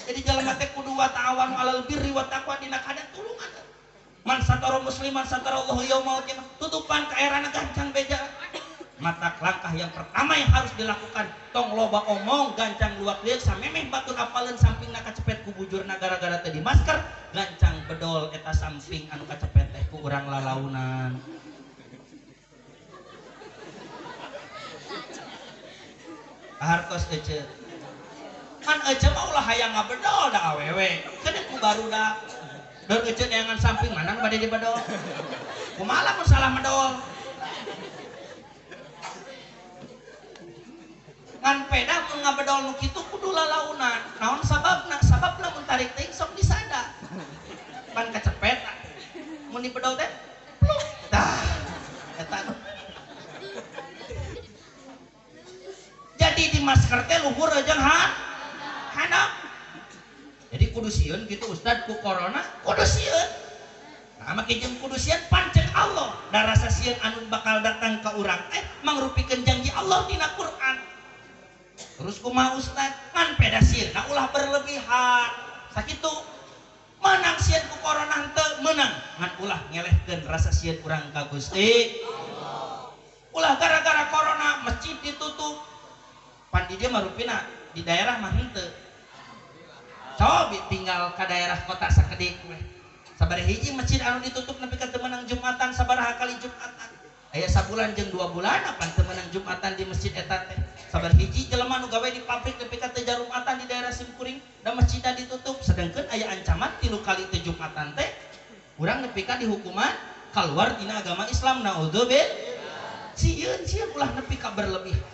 Jadi jalma teh kudu wa ta'awanu 'alal birri wat taqwa dina kada tulungan. Man satara musliman satarallahu yaumal qiyamah. Tutupan ka erana gancang beja. Mata langkah yang pertama yang harus dilakukan tong loba omong gancang luak liuk samemeh batur apaleun sampingna kacepet ku bujurna gara-gara teu di masker gancang bedol eta samping anu kacepet teh ku urang lalaunan. Kahartos ece. Kan ece mah ulah hayang ngabedol da awewe. Keun ku barudak. Dor ece neangan samping mana nu bade dibedol. Kumaha lamun salah medol. Ngan peda mun ngabedol nu kitu kudu lalaunan. Naon sababna? Sabab lamun tarik teuing sok disada. Pan kacepet mun dibedol teh pluk. Tah eta. Jadi di masker teh luhur jeung handap. Jadi kudu sieun kitu Ustad ku corona, kudu sieun. Nah, make jeung kudu sieun pancen Allah. Da rasa sieun anu bakal datang ka urang teh mangrupikeun janji Allah dina Quran. Terus kumaha Ustad? Ngan peda sieunna ulah berlebihan. Sakitu. Menang sieun ku corona henteu meunang, ngan ulah ngelehkeun rasa sieun urang ka Gusti Allah. Ulah gara-gara corona masjid ditutup. Pan di dieu mah rupina di daerah mah henteu. Cobi tinggal ka daerah kota sakedik we. Sabaraha hiji masjid anu ditutup nepi ka teu meunang Jumatan sabaraha kali Jumatan. Aya sabulan jeung 2 bulan apan teu meunang Jumatan di masjid eta teh. Sabaraha hiji jelema nu gawe di pabrik nepi ka teu jarumatan di daerah simkuring da masjidna ditutup sedangkeun aya ancaman 3 kali teu Jumatan teh urang nepi ka dihukuman keluar tina agama Islam naudzubillah. Sieun sieun ulah nepi ka berlebihan.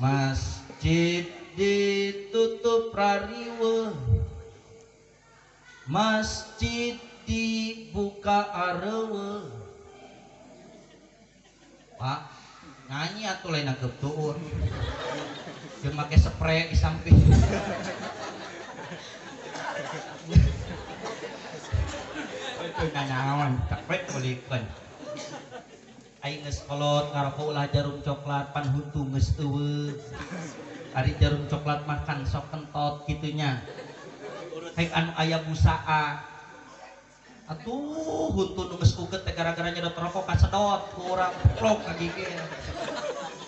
Masjid ditutup rariweuh, masjid dibuka areuweuh. Pak, nyanyi atuh lain nangkep tuur. Jeung make spray di samping. Itu nanaon, capek ulikeun. Aing geus kolot ngaroko ulah jarum coklat pan huntu geus eueuh. Ari jarum coklat mah kan sok kentot kitunya. Haik anu aya busaa. Atuh huntu nu geus uget teh gara-gara nyedot rokok kasedot ku urang plok ka gigir.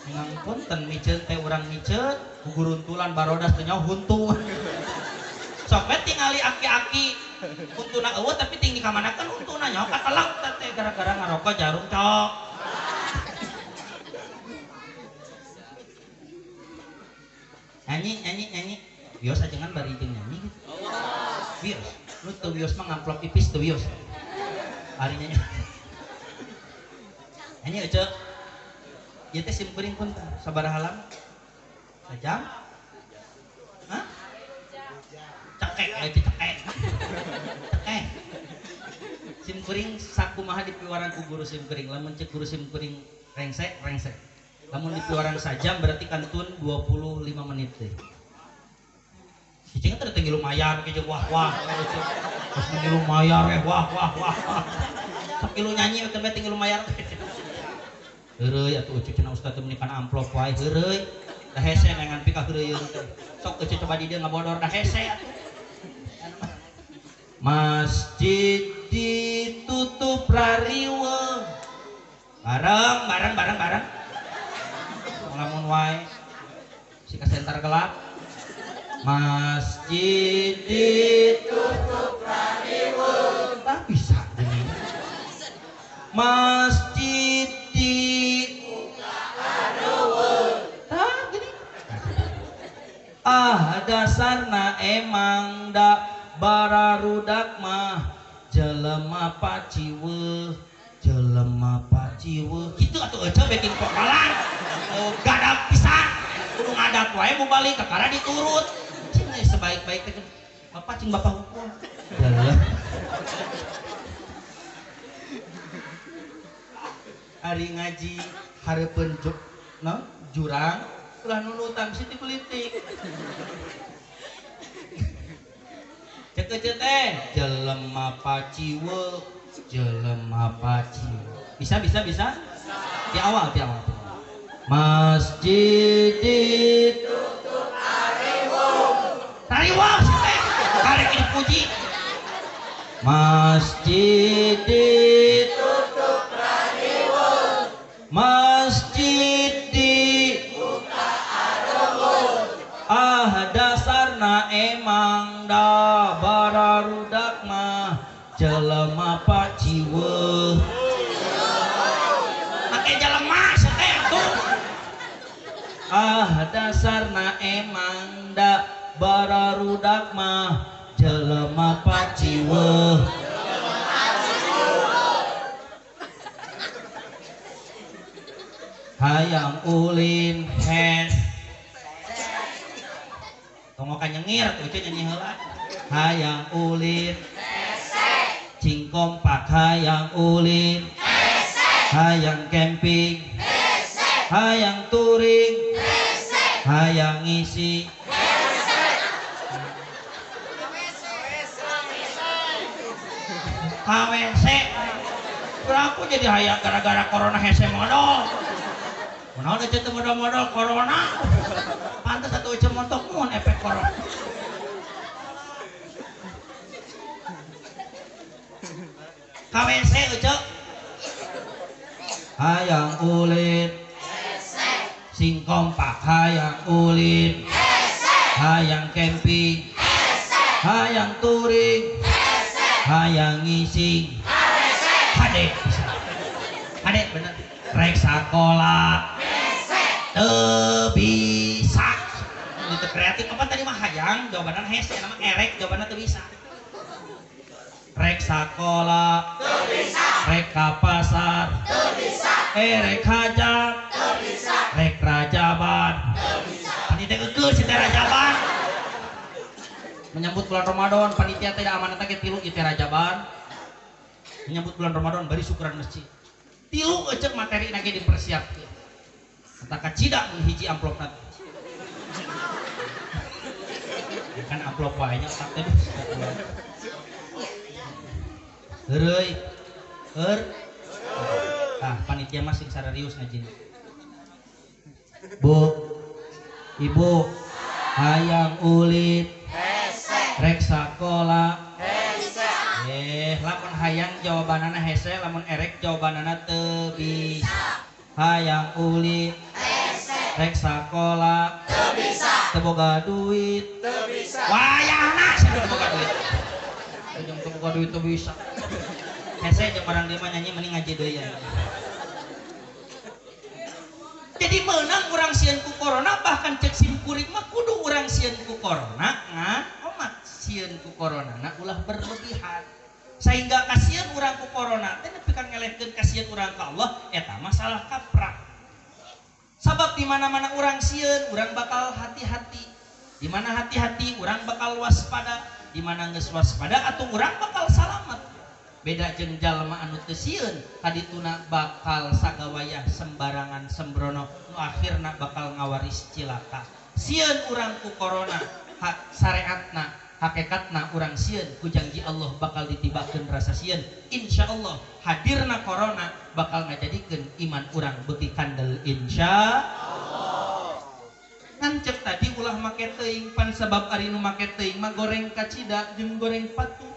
Ngang punten miceun teh urang miceun guguruntulan barodas teh nyaho huntu. Sok we tingali aki-aki huntuna eueuh tapi ting dikamanakeun huntuna nyaho katelak teh gara-gara ngarokok jarum cok. Nyanyi, nyanyi, nyanyi. Wios ajengan bari jeung nyanyi gitu. Wios. Lu teu wios mah ngamplop ipis teu wios. Ari nyanyi. Nyanyi ece. Ieu teh simkuring pun sabaraha lama? Sajam? Hah? Cekek, ece cekek. Cekek. Simkuring sakumaha dipiwarang ku guru simkuring. Lamun cek guru simkuring rengsek, rengsek. Lamun dipiwarang sajam berarti kantun 25 menit deh. Cicing teh tinggi lumayan kieu wah wah. Terus tinggi lumayan wah wah wah. Sakilu nyanyi teh tinggi lumayan. Heureuy atuh ucu cenah ustaz teh meuni kana amplop wae heureuy. Da hese nengan pika heureuyeun teh. Sok eucu coba di dieu ngabodor da hese atuh. Masjid ditutup rariweuh. Bareng bareng bareng bareng. Lamun wae si kasentar gelap. Masjid ditutup rariweuh. Tak bisa gini. Masjid dibuka areuweuh. Tah gini. Ah dasarna emang da bararudak mah jelema paciweuh, jelema paciweuh. Kitu atuh euceu backing vokalan. Oh, gadap pisan. Kudu ngadat wae mau balik kakara diturut. Cing sebaik-baik teh bapak cing bapak hukum. Jalan. Hari ngaji hareupeun no, jurang ulah nulutan siti politik. Cek euceu teh jelema paciweuh, jelema paciweuh. Bisa bisa bisa? Di awal, di awal. Masjid ditutup rariweuh. Rariweuh sih teh. Karek dipuji. Masjid ditutup rariweuh. Masjid dibuka areuweuh. Ah dasarna emang da bararudak mah jelema paciweuh. Make jelema teh atuh. Dasarna emang da bararudak mah jelema paciweuh. Hayang ulin hes. Tong ka nyengir tuh euceuk nyanyi heula. Hayang ulin hese. Cing kompak hayang ulin hese. Hayang camping hese. Hayang touring hese. Hayang ngisi hese. KWC. Aku jadi hayang gara-gara corona hese modal. Kunaon euceuk teu modal-modal corona. Pantes atuh euceuk montok mun efek corona. KWC euceuk. Hayang ulin hese. Sing kompak hayang ulin hese. Hayang camping hese. Hayang touring hese. Hayang ngising KWC. Hade bisa. Hade bener. Rek sakola teu bisa. Ini teu kreatif apa tadi mah hayang jawabanna hese nama erek jawabanna teu bisa. Rek sakola teu bisa. Rek ka pasar teu bisa. Rek hajat teu bisa. Rek rajaban teu bisa. Panitia geukeuh si teh rajaban. Menyambut bulan Ramadan panitia teh amanat ge tilu ieu teh rajaban. Menyambut bulan Ramadan bari syukuran masjid. Tilu euceuk materi na ge dipersiapkeun. Kata kacida mun hiji amplopna. Kan amplop wae nya otak teh. Heureuy. Heur. Tah panitia mah sing sararius ngajina. Bu. Ibu hayang ulin hese. Rek sakola hese. Lamun hayang jawabanana hese, lamun erek jawabanana teu bisa. Hayang ulin hese. Rek sakola teu bisa. Teu boga duit teu bisa. Wayahna sia teu boga duit. Jeung teu boga duit teu bisa. Hese jeung orang dieu mah nyanyi mending ngaji deui ya. Jadi meunang urang sieun ku corona bahkan cek simkuring mah kudu urang sieun ku corona ngan omat sieun ku corona na ulah berlebihan. Sehingga kasihan urang ku corona teh nepi ka ngelehkeun kasihan urang ka Allah eta masalah kaprah. Sabab di mana-mana urang sieun urang bakal hati-hati. Di mana hati-hati urang bakal waspada, di mana geus waspada atuh urang bakal salamet. Beda jeung jalma anu teu sieun kadituna bakal sagawayah sembarangan sembrono nu akhirna bakal ngawaris cilaka. Sieun urang ku corona hak syariatna hakikatna urang sieun ku janji Allah bakal ditibakeun rasa sieun. Insyaallah hadirna corona bakal ngajadikeun iman urang beuki kandel insyaallah. Kan cek tadi ulah make teuing pan sabab ari nu make teuing mah goreng kacida jeung goreng patu.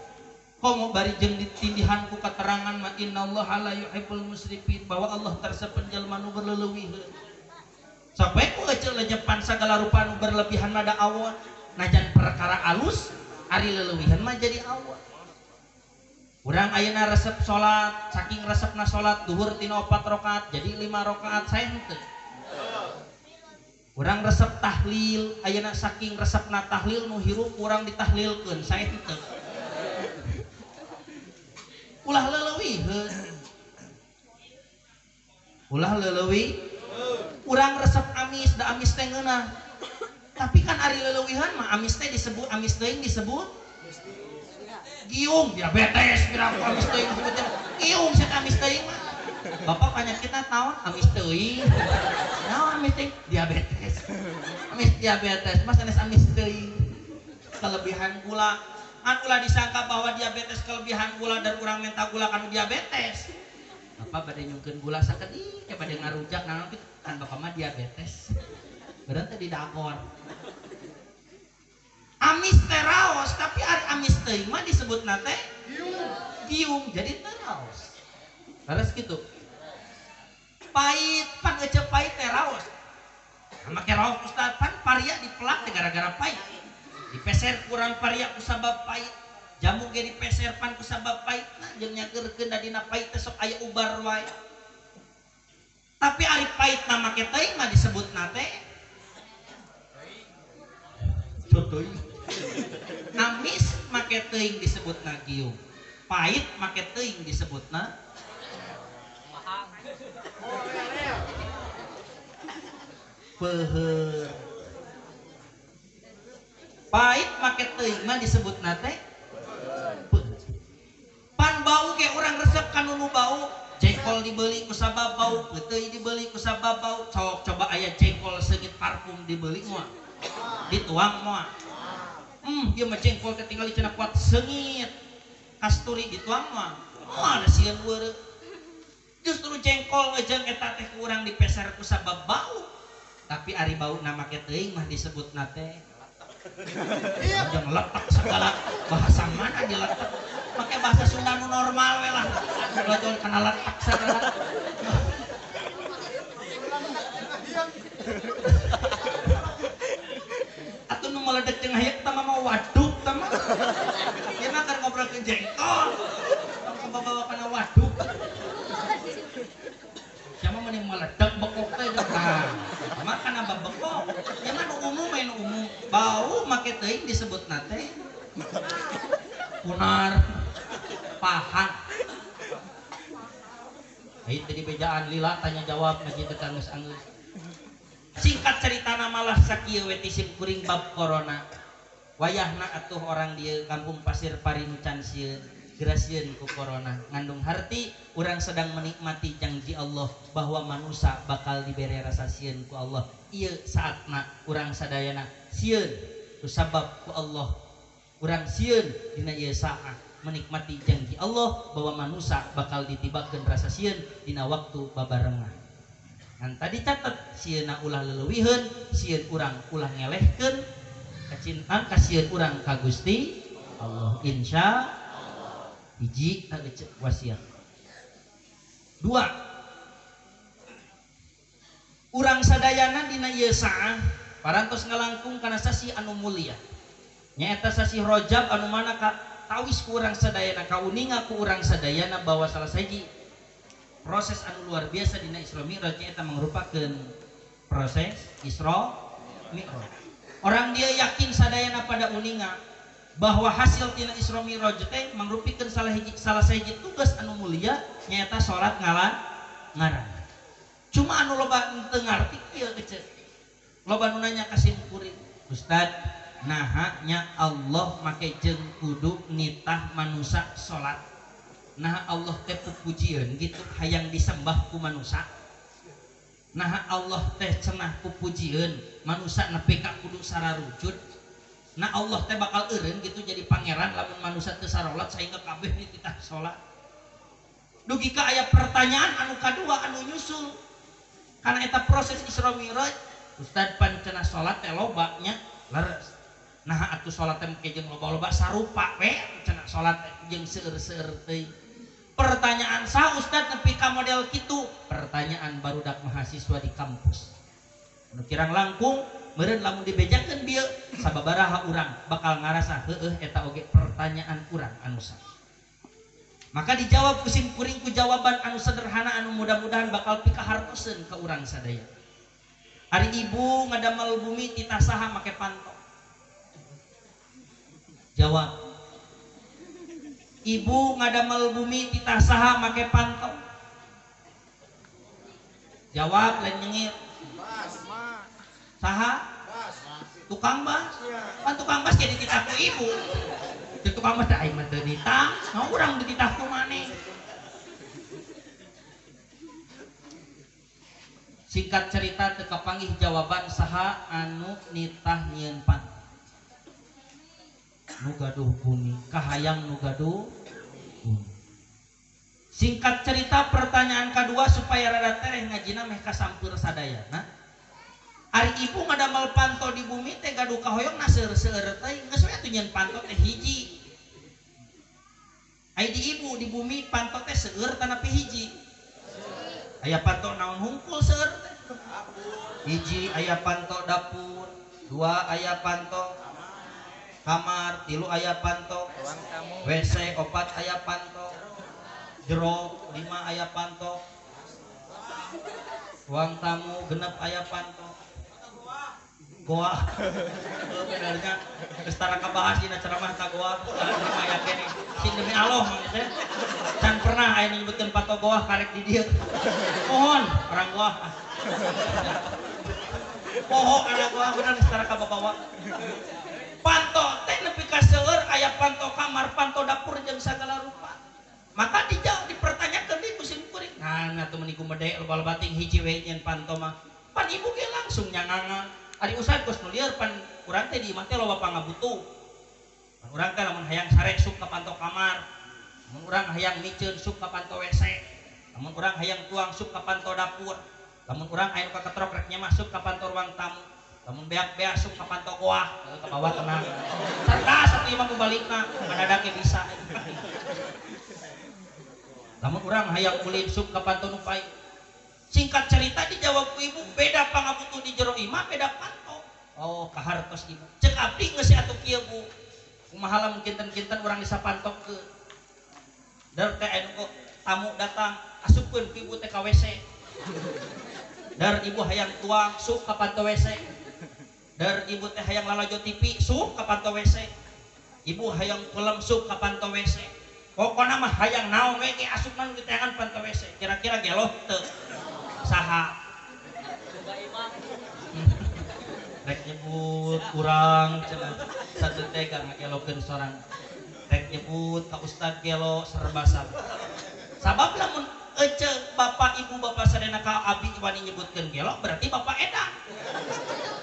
Komo bari jeung ditindihan ku katerangan ma innallaha la yuhibbul musrifin bahwa Allah tarsepen jalma nu berleulewiheun. Sampai ku euceuk lejepan sagala rupa nu berlebihan mah da awon. Najan perkara alus ari leulewihan mah jadi awon. Urang ayeuna resep salat, saking resepna salat duhur tina 4 rakaat jadi 5 rakaat sae henteu. Urang resep tahlil, ayeuna saking resepna tahlil nu hirup urang ditahlilkeun sae henteu. Ulah leulewiheun. Ulah leulewi. Urang resep amis, da amis teh ngeunah. Tapi kan ari leulewihan mah amis teh disebut amis teuing disebut giung, diabetes piraku amis teuing disebutnya. Giung sia amis teuing mah. Bapak penyakitna naon? Amis teuing. Naon amis teuing? Diabetes. Amis diabetes, mah sanes amis teuing. Kelebihan gula. Kan ulah disangka bahwa diabetes kelebihan gula dan urang minta gula kanu diabetes. Bapak bade nyungkeun gula sakedik ke bade ngarujak naon kan bapak mah diabetes. Berarti didagor. Amis teh raos tapi ari amis teuing mah disebutna teh giung jadi teu raos. Leres kitu. Pait pan euceuk pait teh raos. Make raos ustaz pan paria dipelak teh gara-gara pait. Dipeser kurang paria ku sabab pait. Jamu ge dipeser pan ku sabab pait. Nah jeung nyageurkeun da dina pait teh sok aya ubar wae. Tapi ari pait na make teuing mah disebutna teh Beda deui. Amis make teuing disebutna giung. Pahit make teuing disebutna peuheur. Pahit make teuing mah disebutna teh peuheur. Pan bau ge urang resep ka nu bau. Jengkol dibeli ku sabab bau, peuteuy dibeli ku sabab bau. Sok coba aya jengkol seungit parfum dibeli moal. Dituang moal. Ieu mah jengkol teh tingali cenah kuat seungit. Kasturi dituang moal. Moal da sieun weureu. Justru jengkol jeung eta teh ku urang dipeser ku sabab bau. Tapi ari bauna make teuing mah disebutna teh jeung letak segala bahasa mana diletak. Pakai bahasa Sunda nu normal we lah. Ulah kana letak segala. Atuh nu meledek jeung hayek tah mah waduk tah mah. Ieu mah keur ngobrolkeun jengkol. Tong kabawa kana waduk. Siapa mah meledek bekok teh tah. Mah kana babekok. Ieu mah nu umum we nu umum. Bau make teuing disebutna teh punar pahan. Ai tadi bejaan lila tanya jawab ngaji teh anggeus-anggeus. Singkat ceritana malah sakieu we ti sim kuring bab corona. Wayahna atuh orang dieu kampung Pasir Pari nu can sieun, gerasieun ku corona. Ngandung harti urang sedang menikmati janji Allah bahwa manusia bakal dibere rasa sieun ku Allah. Ieu saatna urang sadayana sieun ku sabab ku Allah. Urang sieun dina ieu saat menikmati janji Allah bahwa manusia bakal ditibakeun rasa sieun dina waktu babarengah. Ngan tadi catet sieunna ulah leuwihkeun, sieun urang ulah ngelehkeun, kacintaan kasieun urang ka Gusti Allah. Insya Allah. Hiji wasiat. Dua. Urang sadayana dina ieu saah parantos ngalangkung kana sasih anu mulia. Nyaeta sasih Rajab anu mana ka tawis ku urang sadayana kauninga ku urang sadayana bahwa salah sahiji proses anu luar biasa dina Isra Mi'raj nyaeta mangrupakeun proses Isra Mi'raj. Orang dia yakin sadayana pada uninga bahwa hasil tina Isra Mi'raj teh mangrupikeun salah sahiji tugas anu mulia nyaeta salat ngaran. Cuma anu loba teu ngarti ieu keceu. Loba nu nanya ka sim kuring, Ustad, naha nya Allah make jeung kudu nitah manusa salat. Naha Allah teh pupujieun gitu hayang disembah ku manusa. Naha Allah teh cenah pupujieun manusa nepi ka kudu sararujud. Nah Allah teh bakal eureun gitu jadi pangeran lamun manusa teu sarolat sehingga kabeh dititah salat. Dugi ka aya pertanyaan anu kadua anu nyusul. Karena eta proses Isra Mi'raj, Ustad pan cenah salat teh loba nya leres. Nah atuh salat teh make jeung loba-loba sarupa we cenah salat jeung seueur-seueur teuing. Pertanyaan sah Ustad nepi ka model kitu? Pertanyaan barudak mahasiswa di kampus. Nu kirang langkung meureun lamun dibejakeun bieu sababaraha urang bakal ngarasa heueuh eta oge pertanyaan urang anu sah. Maka dijawab ku sim kuring ku jawaban anu sederhana anu mudah-mudahan bakal pikahartoseun ka urang sadaya. Ari ibu ngadamel bumi titah saha make panto? Jawab. Ibu ngadamel bumi titah saha make panto? Jawab lain nyengir. Saha? Tukang bas. Pan tukang bas jadi titah ku ibu. Teu tukang bas da aing mah teu nitah, nah urang dititah ku maneh. Singkat cerita teu kapanggih jawaban saha anu nitah nyieun panto. Nu gaduh bumi, kahayang nu gaduh bumi. Singkat cerita pertanyaan kedua supaya rada tereh ngajina meh kasampeur sadayana. Ari ibu ngadamel panto di bumi teh gaduh kahoyong na seueur-seueur teh geus we atuh nyieun panto teh hiji. Ai di ibu di bumi panto teh seueur tanapi hiji. Aya panto naon hungkul seueur teh? Hiji aya panto dapur, dua aya panto kamar, tilu aya panto WC, opat aya panto jero, lima aya panto ruang tamu, genep aya panto Goa. Benernya geus tara kabahas dina ceramah ka goa. Aya keneh. Sing demi Allah mah teh. Can pernah aya nyebutkeun panto goa karek di dieu. Mohon orang goa. Poho anak goa bener geus tara kababawa. Panto teh nepi ka seueur aya panto kamar, panto dapur jeung sagala rupa. Maka dijawab dipertanyakeun di ku sim kuring. Nah, atuh meuni gumede loba-loba ting hiji we nyeun panto mah. Pan ibu ge langsung nyanganga. Ari ustad geus nu lieur pan urang teh di imah teh loba pangabutuh. Pan urang teh lamun hayang sare sup ka panto kamar. Lamun urang hayang miceun sup ka panto WC. Lamun urang hayang tuang sup ka panto dapur. Lamun urang aya nu kaketrok rek nyemah sup ka panto ruang tamu. Lamun beak-beak sup ka panto goah, ka bawah tenang. Cerdas atuh imah mubalikna, ngadadak ge bisa. Lamun urang hayang ulin sup ka panto nu pae. Singkat cerita dijawab ku ibu, beda pangabutuh di jero imah, beda panto. Oh, kahartos ibu. Cek abdi geus atuh kieu bu. Kumaha lamun kinten-kinten urang disapantokkeun. Der teh anu kok tamu datang, asupkeun ku ibu teh ka WC. Der ibu hayang tuang sup ka panto WC. Der ibu teh hayang lalajo TV sup ka panto WC. Ibu hayang kulem sup ka panto WC. Pokona mah hayang naon we ge asupna nu diteangan panto WC. Kira-kira geloh teu? Saha? Rek nyebut urang cenah satu teh ngagelokeun sorang. Rek nyebut ka ustad gelo serba salah. Sabab lamun ece bapak ibu bapak sadayana ka abi wani nyebutkeun gelo berarti bapak edan.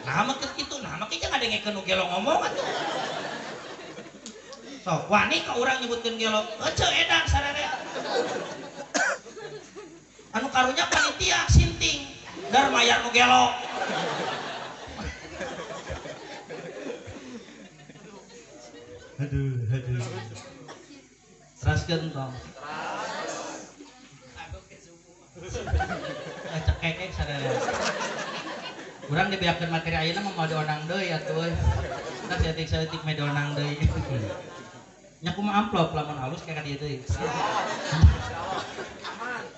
Nah mah kitu, nah mah kieu ngadengekeun nu gelo ngomong atuh. Sok wani ka urang nyebutkeun gelo, ece edan sararea. Anu karunya panitia sinting dar mayar nu gelo. Aduh, aduh. Teraskeun tong. Cekekek sadaya. Urang dibeakeun materi ayeuna mah moal dionang deui atuh euy. Tah saeutik-saeutik meh dionang deui. Nya kumaha amplop lamun halus kayak ka dieu deui.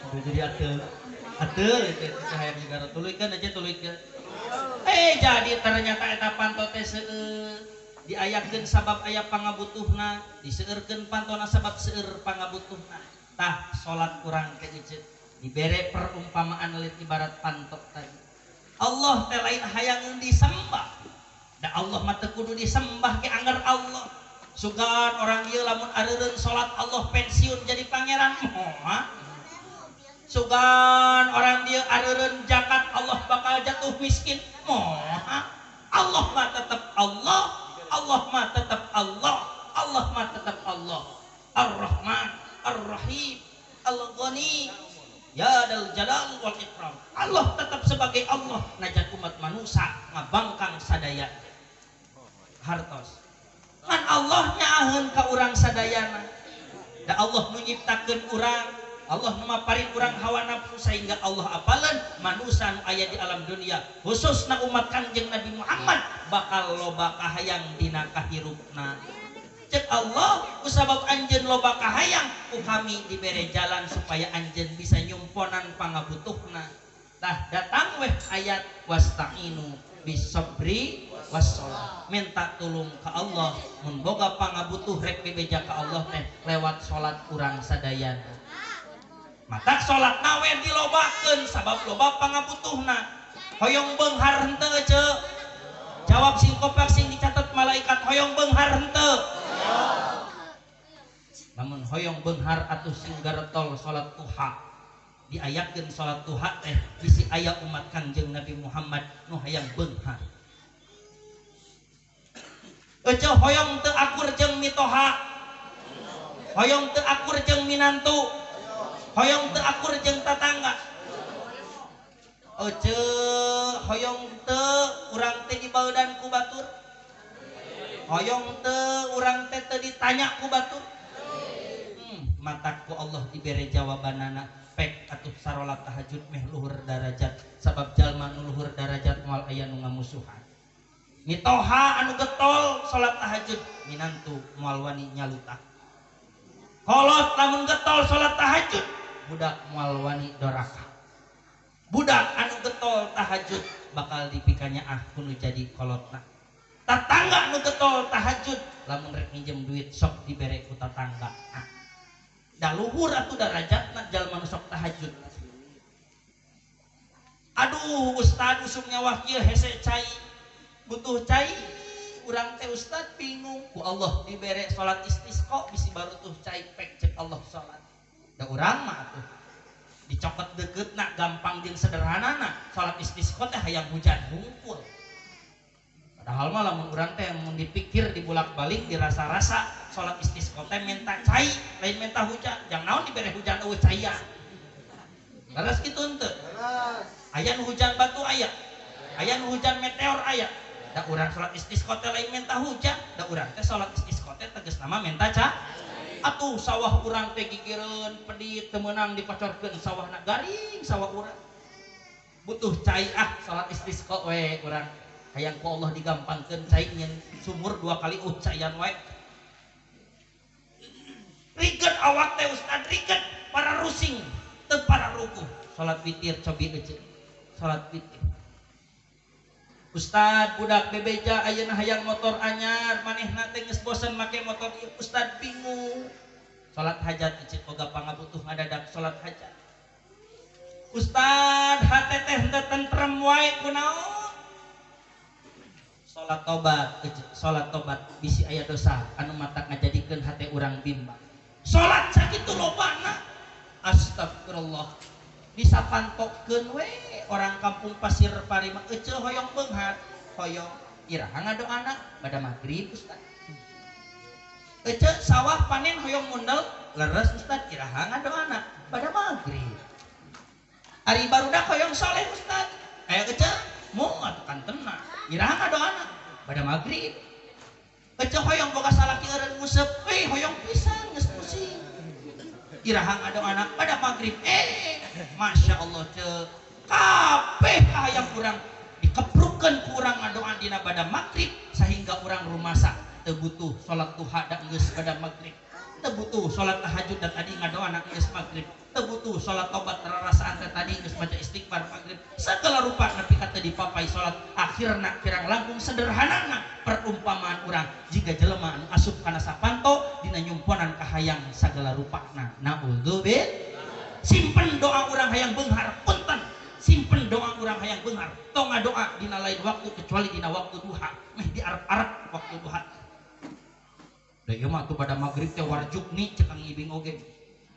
Aduh jadi ateul. Ateul itu hayang negara tuluykeun aja tuluykeun. Jadi ternyata eta panto teh seueur diayakeun sabab aya pangabutuhna, diseueurkeun pantona sabab seueur pangabutuhna. Tah salat urang teh eceuk dibere perumpamaan leuit ibarat panto tadi. Allah teh lain hayangeun disembah. Da Allah mah teu kudu disembah ge angger Allah. Sugan orang ieu lamun areureun salat Allah pensiun jadi pangeran moal. Sugan orang dia areureun zakat Allah bakal jatuh miskin moal. Allah mah tetep Allah, Allah mah tetep Allah, Allah mah tetep Allah. Ar-Rahman, Ar-Rahim, Al-Ghani, Ya Dal Jalal wal Ikram. Allah tetap sebagai Allah najan umat manusia ngabangkang sadaya. Hartos. Ngan Allah nyaaheun ka urang sadayana. Da Allah nu nyiptakeun urang, Allah nu maparin urang hawa nafsu sehingga Allah apaleun manusia nu aya di alam dunia, khususna umat Kanjeng Nabi Muhammad bakal loba kahayang dina kahirupna. Cek Allah kusabab anjeun loba kahayang ku kami dibere jalan supaya anjeun bisa nyumponan pangabutuhna. Tah datang weh ayat wasta'inu bisabri wassalat, minta tulung ke Allah mun boga pangabutuh rek dibeja ka Allah teh lewat salat urang sadayana. Matak salat nawe dilobakeun sabab loba pangabutuhna. Hoyong beunghar henteu ece? Jawab sing kopak sing dicatat malaikat, hoyong beunghar henteu? Lamun hoyong beunghar atuh sing garetol salat duha. Diayakeun salat duha teh bisi aya umat Kanjeng Nabi Muhammad nu hayang beunghar. Ece hoyong teu akur jeung mitoha, hoyong teu akur jeung minantu, hoyong teu akur jeung tatangga. Ece hoyong teu urang teh dibaudan ku batur, hoyong teu urang teh teu ditanya ku batur. Matak ku Allah dibere jawabanana pek atuh sarolat tahajud meh luhur darajat, sabab jalma nu luhur darajat moal aya nu ngamusuhan. Mitoha anu getol salat tahajud minantu moal wani nyalutah. Kolot lamun getol salat tahajud budak moal wani doraka. Budak anu getol getol tahajud bakal dipikanya ah kudu jadi kolotna. Tatangga nu getol tahajud lamun rek minjem duit sok dibere ku tatangga. Ah. Da luhur atuh darajatna jalma nu sok tahajud. Aduh ustad usum nyawa kieu hese cai butuh cai urang teh ustad bingung ku Allah dibere salat istisqa bisi baru tuh cai pek cek Allah salat. Da urang mah atuh dicokot deketna gampang jeung sederhanana salat istisqa teh hayang hujan hungkul. Padahal mah lamun urang teh mun dipikir dibulak-balik dirasa-rasa salat istisqa teh minta cai lain minta hujan. Jang naon dibere hujan eueuh caian. Leres kitu henteu? Aya nu hujan batu aya, aya nu hujan meteor aya. Da urang salat istisqa teh lain minta hujan, da urang teh salat istisqa teh tegasna mah minta cai. Atuh sawah urang teh gigireun pedit teu meunang dipacorkeun sawahna garing sawah urang. Butuh cai ah salat istisqa we urang. Hayang ku Allah digampangkeun cai nyen sumur 2 kali caian wae. Riget awak teh ustad riget para rusing teu para rukuh. Salat witir cobi euceuk. Salat witir. Ustad budak bebeja ayeuna hayang motor anyar manehna teh geus bosen make motor ieu ustad bingung. Salat hajat icik boga pangabutuh ngadadak salat hajat. Ustad hate teh henteu tentrem wae kunaon? Salat tobat icik, salat tobat bisi aya dosa anu matak ngajadikeun hate urang bimbang. Salat sakitu lobana. Astagfirullah. Bisa pantokkeun we orang kampung Pasir Pari mah eceu hoyong beunghar hoyong iraha ngadoana pada maghrib ustad. Eceu sawah panen hoyong mundel leres ustad iraha ngadoana pada maghrib. Ari barudak hoyong soleh ustad aya eceu moal kantena iraha ngadoana pada maghrib. Eceu hoyong boga salaki eureun nguseup euy hoyong pisan geus pusing iraha ngadoana pada maghrib. Masya Allah cek kabeh hayang urang dikeprukeun ku urang ngadoan dina pada maghrib sehingga urang rumasa teu butuh salat duha da geus pada maghrib, teu butuh salat tahajud da tadi ngadoan geus maghrib, teu butuh salat tobat rarasaan teh tadi geus maca istighfar maghrib, segala rupa nepi ka teu dipapai salat akhirna kirang langkung sederhanana perumpamaan urang jiga jelema anu asup kana sapanto dina nyumponan kahayang sagala rupana. Naudzubillah. Simpen doa urang hayang beunghar punten, simpen doa urang hayang beunghar tong ngadoa dina lain waktu kecuali dina waktu duha meh diarep-arep waktu duha. Da ieu mah atuh pada maghrib teh warjukni cek Kang Ibing oge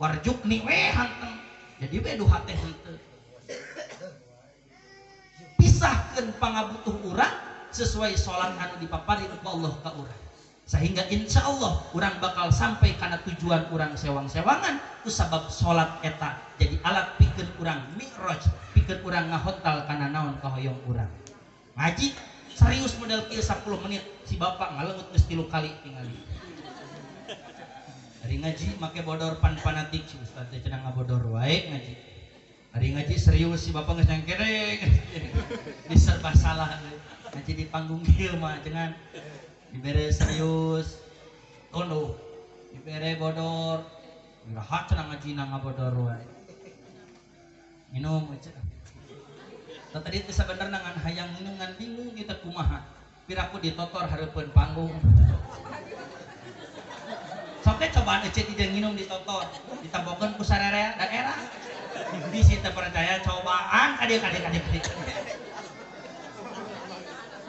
warjukni we hanteng jadi we duha teh henteu. Pisahkeun pangabutuh urang sesuai salat anu dipaparin ku Allah ka urang sehingga insya Allah urang bakal sampai karena tujuan urang sewang-sewangan ku sabab salat eta jadi alat pikeun urang mi'raj pikeun urang ngahontal kana naon kahoyong urang. Ngaji serius model kieu 10 menit si bapak ngalengut geus 3 kali tingali. Ari ngaji make bodor pan fanatik si ustaz teh cenah ngabodor wae ngaji. Ari ngaji serius si bapak geus nyangkereng. Diserba salah ngaji di panggung kieu mah cenah dibere serius tono dibere bodor iraha cenah ngaji na ngabodor wae. Minum aja. Tadi teh sabenerna ngan hayang minum ngan bingung kita kumaha. Piraku ditotor hareupeun panggung. Sok teh cobaan ece di dieu nginum ditotor, ditambokeun ku sararea daerah. Bisi teu percaya cobaan ka dieu ka dieu ka dieu.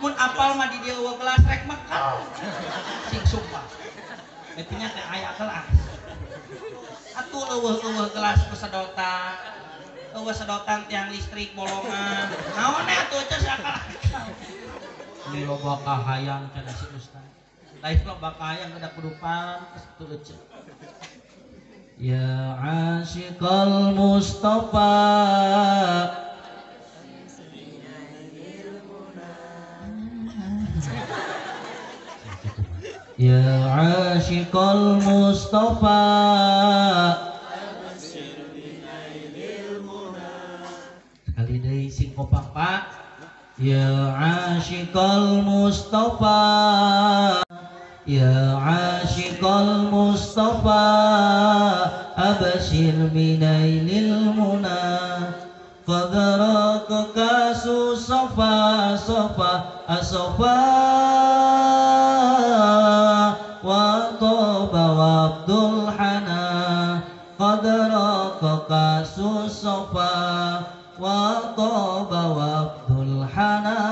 Mun apal mah di dieu eueuh gelas rek mekal. Sing sumpah. Betinya teh aya gelas. Atuh eueuh-eueuh gelas ku sedotan. Eueuh sedotan tiang listrik bolongan. Naon atuh ece sakal. Ini loba kahayang cenah si ustaz. Lain loba kahayang kada kudu pantes tuh ece. Ya asyiqal Mustafa Ya asyiqal Mustafa sekali deui sing kompak Pak. Ya asyiqal Mustafa Ya asyiqal Mustafa abshir binailil muna qad rakaka as-safa wa taba wabdul hana qad raqa kasus safa wa taba wabdul hana.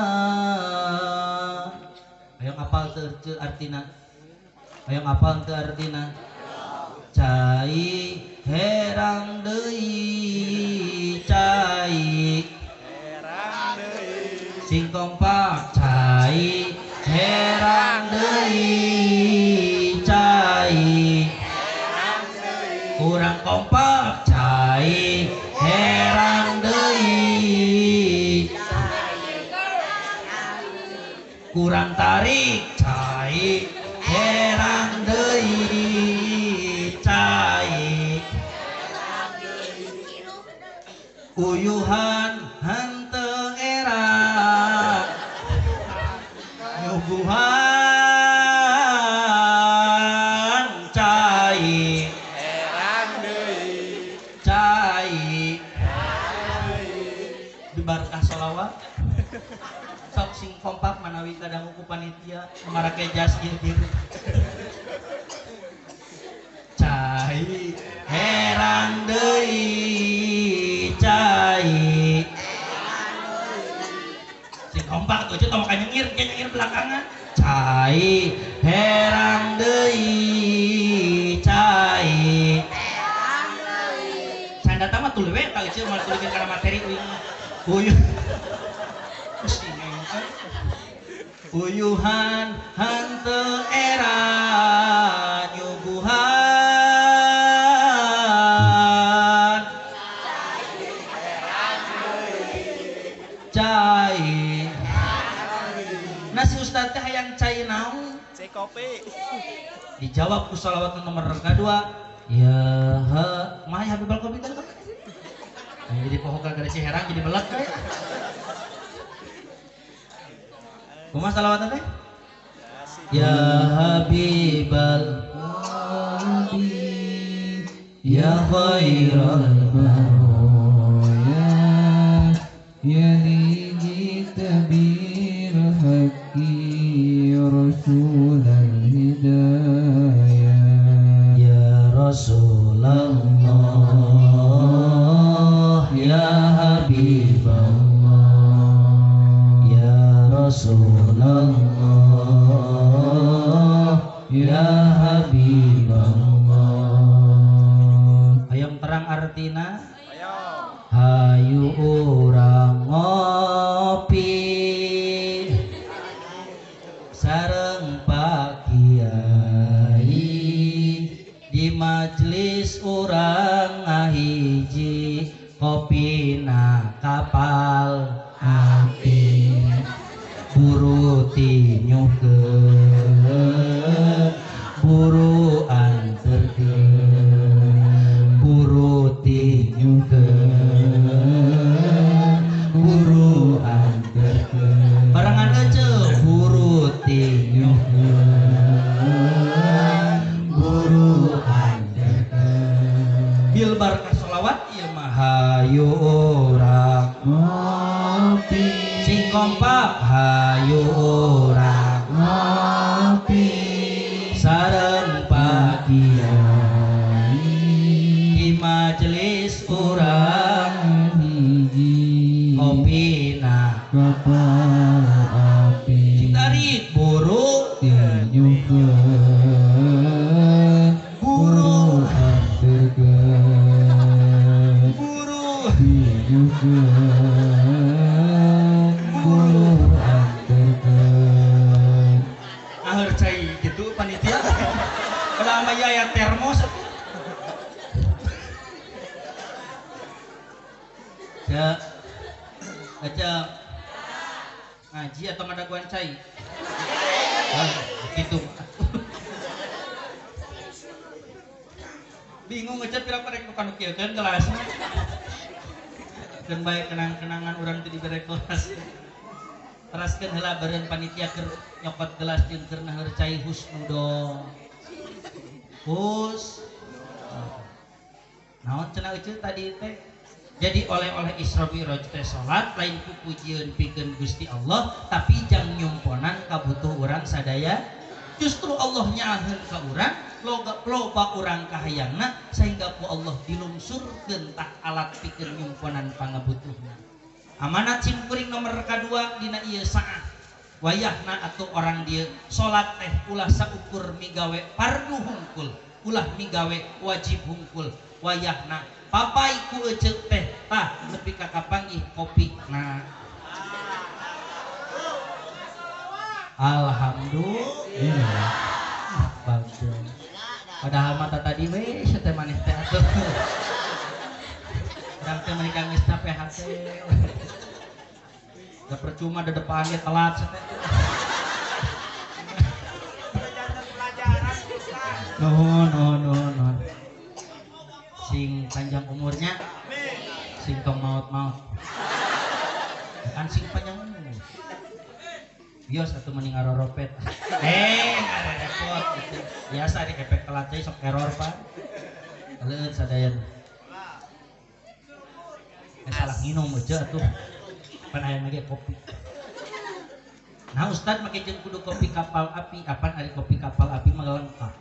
Ayo ngapal teu artina? Ayo ngapal teu artina? Cai herang deui cai herang deui sing kompak cai herang deui cai herang deui kurang kompak cai herang deui kurang tarik cai herang deui cai uyuhan henteu era nyuguhan cai herang deui cai dibarkah sholawat sok sing kompak manawi kadangu ku panitia marake jas ieu biru cai herang deui cai sing kompak tuh tong kanyengir nyengir belakangan cai herang deui cai herang deui sandata mah tuluy we tah euceuk moal tuluykeun kana materi uing uyuh uyuhan henteu era nyuguhan cai. Nah si ustad teh hayang cai naon? Cai kopi. Dijawab ku sholawat nomor kedua. Ya ha, mah ya Habibal kopi teh. Jadi poho gara-gara si herang jadi melek we. Kumaha salawat teh? Ya Habibal qalbi ya khairal baraya ya lijita bil haqqi rasulal hidayah ya Rasulullah ya Habiballah ya Rasulullah ya Habiballah. Hayang terang artina? Hayu urang ngopi sareng Pak Kiai di majelis urang ngahiji kopina kapal api buru tinyukeun buru anterkeun buru tinyukeun buru anterkeun barengan eceu buru tinyukeun buru anterkeun bil barkah sholawat ieu mah hayu urang ngopi sing kompak hayu urang ngopi sareng Pak Kiai di majelis urang hiji kopina kapal api sing tarik buru tinyukeun buru anterkeun buru tinyukeun buru anterkeun. Aheur cai gitu panitia. Kalau sama ya termos atuh. Cek. Cek. Ngaji atau ngadaguan cai? Ah, gitu. Bingung ngecet pira rek nu kanu kieu keun gelasna. Keun bae kenang-kenangan urang teu dibere kelas. Teraskeun heula beureun panitia keur nyokot gelas jeung keur naheur cai husnudon. Hus. Naon cenah euceut tadi teh? Jadi oleh-oleh Isra Mi'raj teh salat lain pupujieun pikeun Gusti Allah tapi jang nyumponan kabutuh urang sadaya. Justru Allah nyaaheun ka urang loba urang kahayangna sehingga ku Allah dilungsurkeun tah alat pikeun nyumponan pangabutuhna. Amanat sim kuring nomor kadua dina ieu saah wayahna atuh orang dieu salat teh ulah saukur migawe fardu hungkul, ulah migawe wajib hungkul. Wayahna papai ku eceuk teh tah nepi ka kapanggih kopi. Nah, alhamdulillah. Bagja. Padahal mata tadi we teh maneh teh atuh. Urang teh meuni geus capek hate. Da percuma da depan ge telat teh. Nuhun nuhun nuhun. Sing panjang umurnya, sing tong maut-maut. Kan sing panjang umur. Bios atuh mending ngaroropet. Ngarepot gitu. Biasa di efek telat teh sok error, Pak. Leueut sadayana. Salah nginum aja atuh. Pan aya lagi kopi. Nah, Ustad make jeung kudu kopi kapal api. Apan ari kopi kapal api mah lengkap.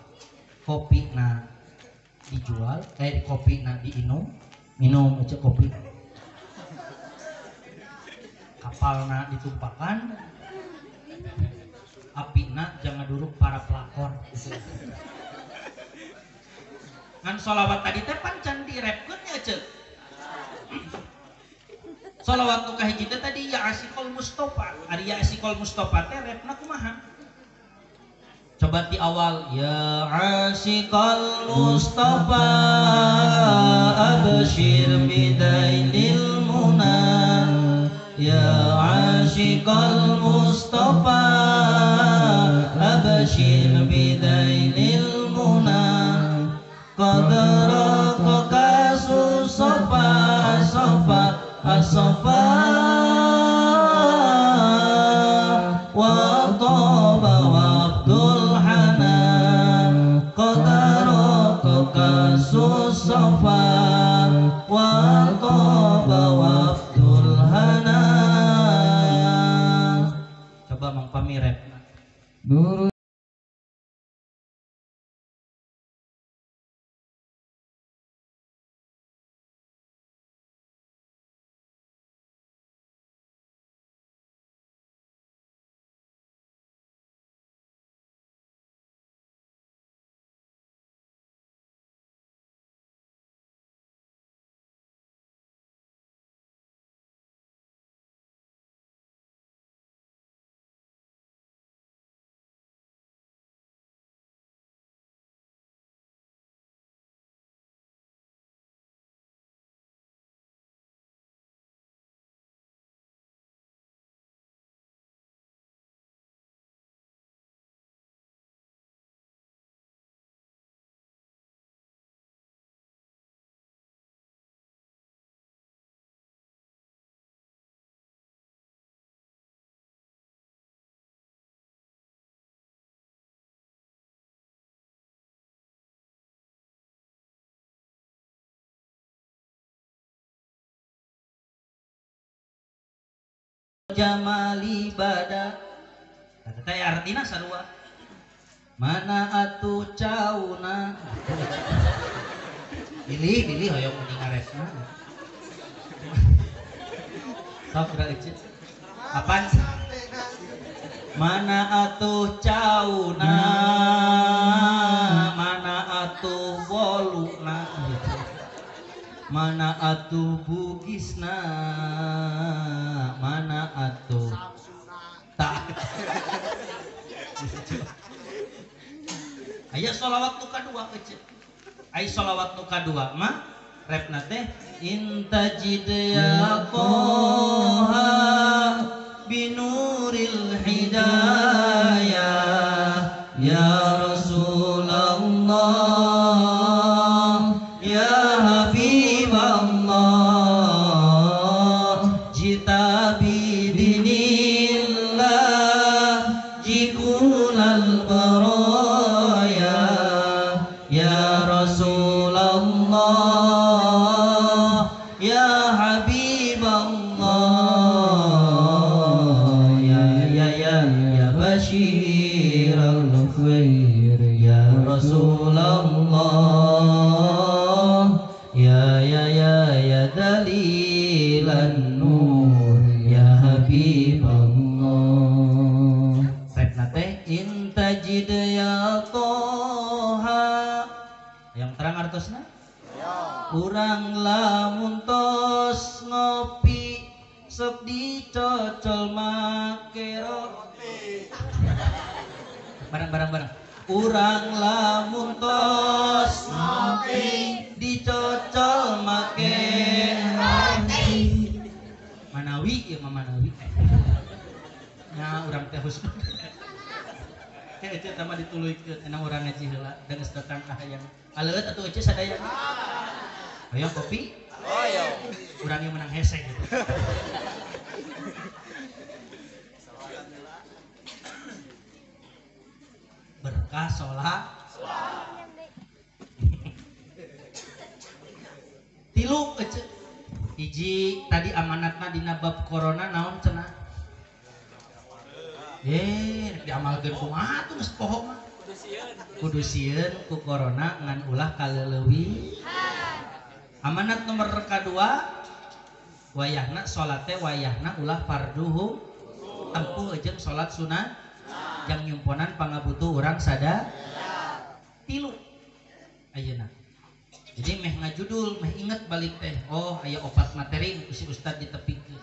Kopi nah dijual, kayak di kopi nah diinum, minum aja kopi. Kapal nah ditumpakan, api nah jangan duruk para pelakor. Gitu. Kan sholawat tadi teh pan can direpkeun nya ceuk. Sholawat nu kahiji teh tadi ya asyikol Mustafa. Ari ya asyikol Mustafa teh repna kumaha? Coba di awal ya asyikal Mustafa absyir bidailil muna, ya asyikal Mustafa absyir bidailil muna, qad raqaka susafa safa asafa wa taba wabdul hana, qad raqaka susafa wa taba wabdul hana. Coba Mang Pami rap. Nurul jamali bada. Kata teh artina sarua. Mana atuh cauna. Pilih pilih hoyong mending ngaresna. Sok geura eceuk. Apaan? Mana atuh cauna, mana atuh boluna, mana atuh bugisna, mana atuh tak. Aya sholawat nu kadua eceuk. Aya sholawat nu kadua mah repna teh intajid ya qoha binuril hidayah ya Rasulullah ya Habiballah jita bidinillah jikulal baraya ya Rasulullah ya nur ya Habib Allah. Repna teh in tajid ya Toha. Yang terang artosna? Urang lamun tos ngopi sok dicocol make roti. Barang-barang barang. Urang lamun tos ngopi dicocol make roti. Manawi ieu mah manawi. Nya urang teh husnul. Teh ece tama dituluykeun enang urang ngaji heula da geus datang ka hayang. Aleueut atuh ece sadaya. Hoyong kopi? Hoyong. Urang yang menang hese gitu. Berkah sholat. Tilu ece. Hiji tadi amanatna dina bab corona naon cenah? Diamalkeun kumaha tuh geus poho mah. Kudu sieun ku corona ngan ulah kaleuleui. Amanat nomor kadua wayahna salat teh wayahna ulah farduhum tempuh jeung salat sunat jang nyumponan pangabutuh urang sada tilu ayeuna. Jadi meh ngajudul meh inget balik teh, oh aya opat materi ku si ustad ditepikeun.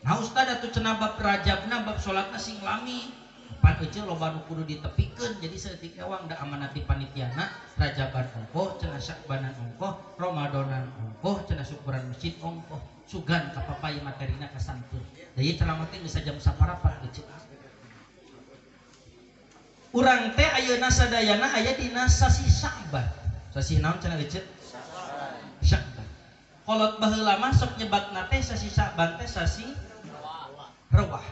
Nah ustad atuh cenah bab rajabna bab salatna sing lami. Pan euceu loba nu kudu ditepikeun jadi saeutik ewang da amanat ti panitiana rajaban ongkoh cenah syakbanan ongkoh romadanan ongkoh cenah syukuran masjid ongkoh sugan ka papay materina kasampeur. Da ieu ceramah teh geus jam 9.15 euceu. Urang teh ayeuna sadayana aya dina sasih Sya'ban. Sasih naon cenah euceu? Sya'ban. Kolot baheula mah sok nyebatna teh sasih Sya'ban teh sasih rewah.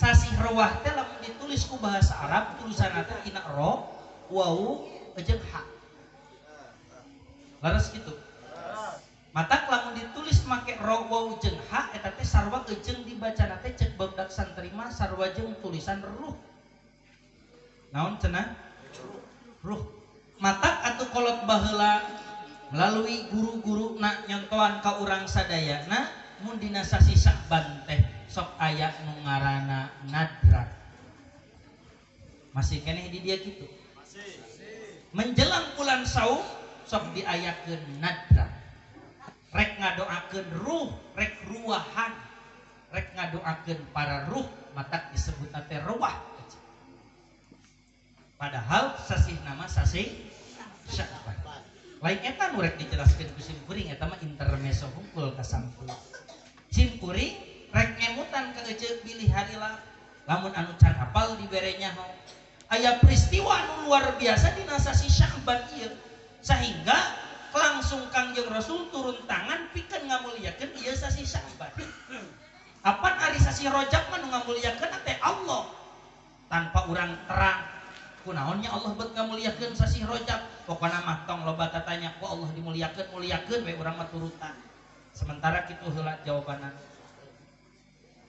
Sasih rewah teh lamun ditulis ku bahasa Arab tulisanna teh tina ro, wawu, jeung ha. Leres kitu. Matak lamun ditulis make ro, wawu, jeung ha eta teh sarua jeung dibacana teh cek barudak santri mah sarua jeung tulisan ruh. Naon cenah? Ruh. Matak atuh kolot baheula melalui guru-guru na nyontoan ka urang sadayana mun dina sasih Sya'ban teh sok aya nu ngaranna nadra. Masih keneh di dia kitu. Menjelang bulan saum sok diayakeun nadra. Rek ngadoakeun ruh, rek ruahan, rek ngadoakeun para ruh, matak disebutna teh ruah. Padahal sasih nama sasih Sya'ban. Lain eta nu rek dijelaskeun ku sim kuring eta mah intermezzo hungkul kasampul. Sim kuring rek ngemutan ka ece bilih harila lamun anu can apal dibere nyaho. Aya peristiwa anu luar biasa dina sasih Sya'ban ieu sehingga langsung Kangjeng Rasul turun tangan pikeun ngamuliakeun ieu sasih Sya'ban. Apan ari sasih Rajab mah nu ngamuliakeun teh Allah tanpa urang terang. Kunaonnya Allah bet ngamuliakeun sasih Rajab, pokona mah tong loba tatanya ku Allah dimuliakeun muliakeun we urang mah turutan. Sementara kitu heula jawabanna.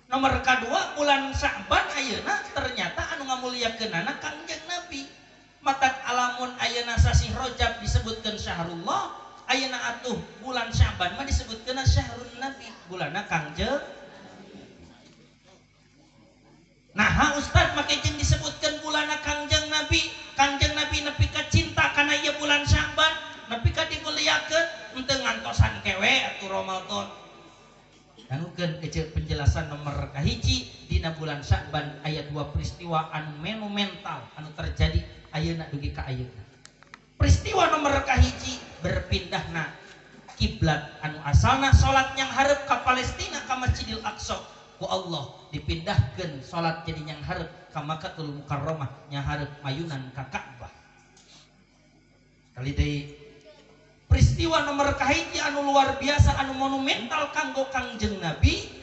Nomor kadua bulan Sya'ban ayeuna ternyata anu ngamuliakeunana Kangjeng Nabi. Matak alamun ayeuna sasih Rajab disebutkeun syahrullah, ayeuna atuh bulan Sya'ban mah disebutkeun syahrun Nabi, bulanna Kangjeng. Nah, ustad make jeung disebutkeun bulanna Kangjeng Nabi, Kangjeng Nabi nepi ka cinta kana ieu bulan Sya'ban, nepi ka dimuliakeun henteu ngantosan kewe atuh Ramadan. Dangukeun ece penjelasan nomor kahiji dina bulan Sya'ban aya dua peristiwa anu monumental anu terjadi ayeuna dugi ka ayeuna. Peristiwa nomor kahiji berpindahna kiblat anu asalna salat yang hareup ka Palestina ka Masjidil Aqsa. Ku Allah dipindahkan salat jadi yang hareup ka Makkatul Mukarramah yang hareup mayunan ka Ka'bah. Kali deui peristiwa nomor kahiji anu luar biasa anu monumental kanggo Kangjeng Nabi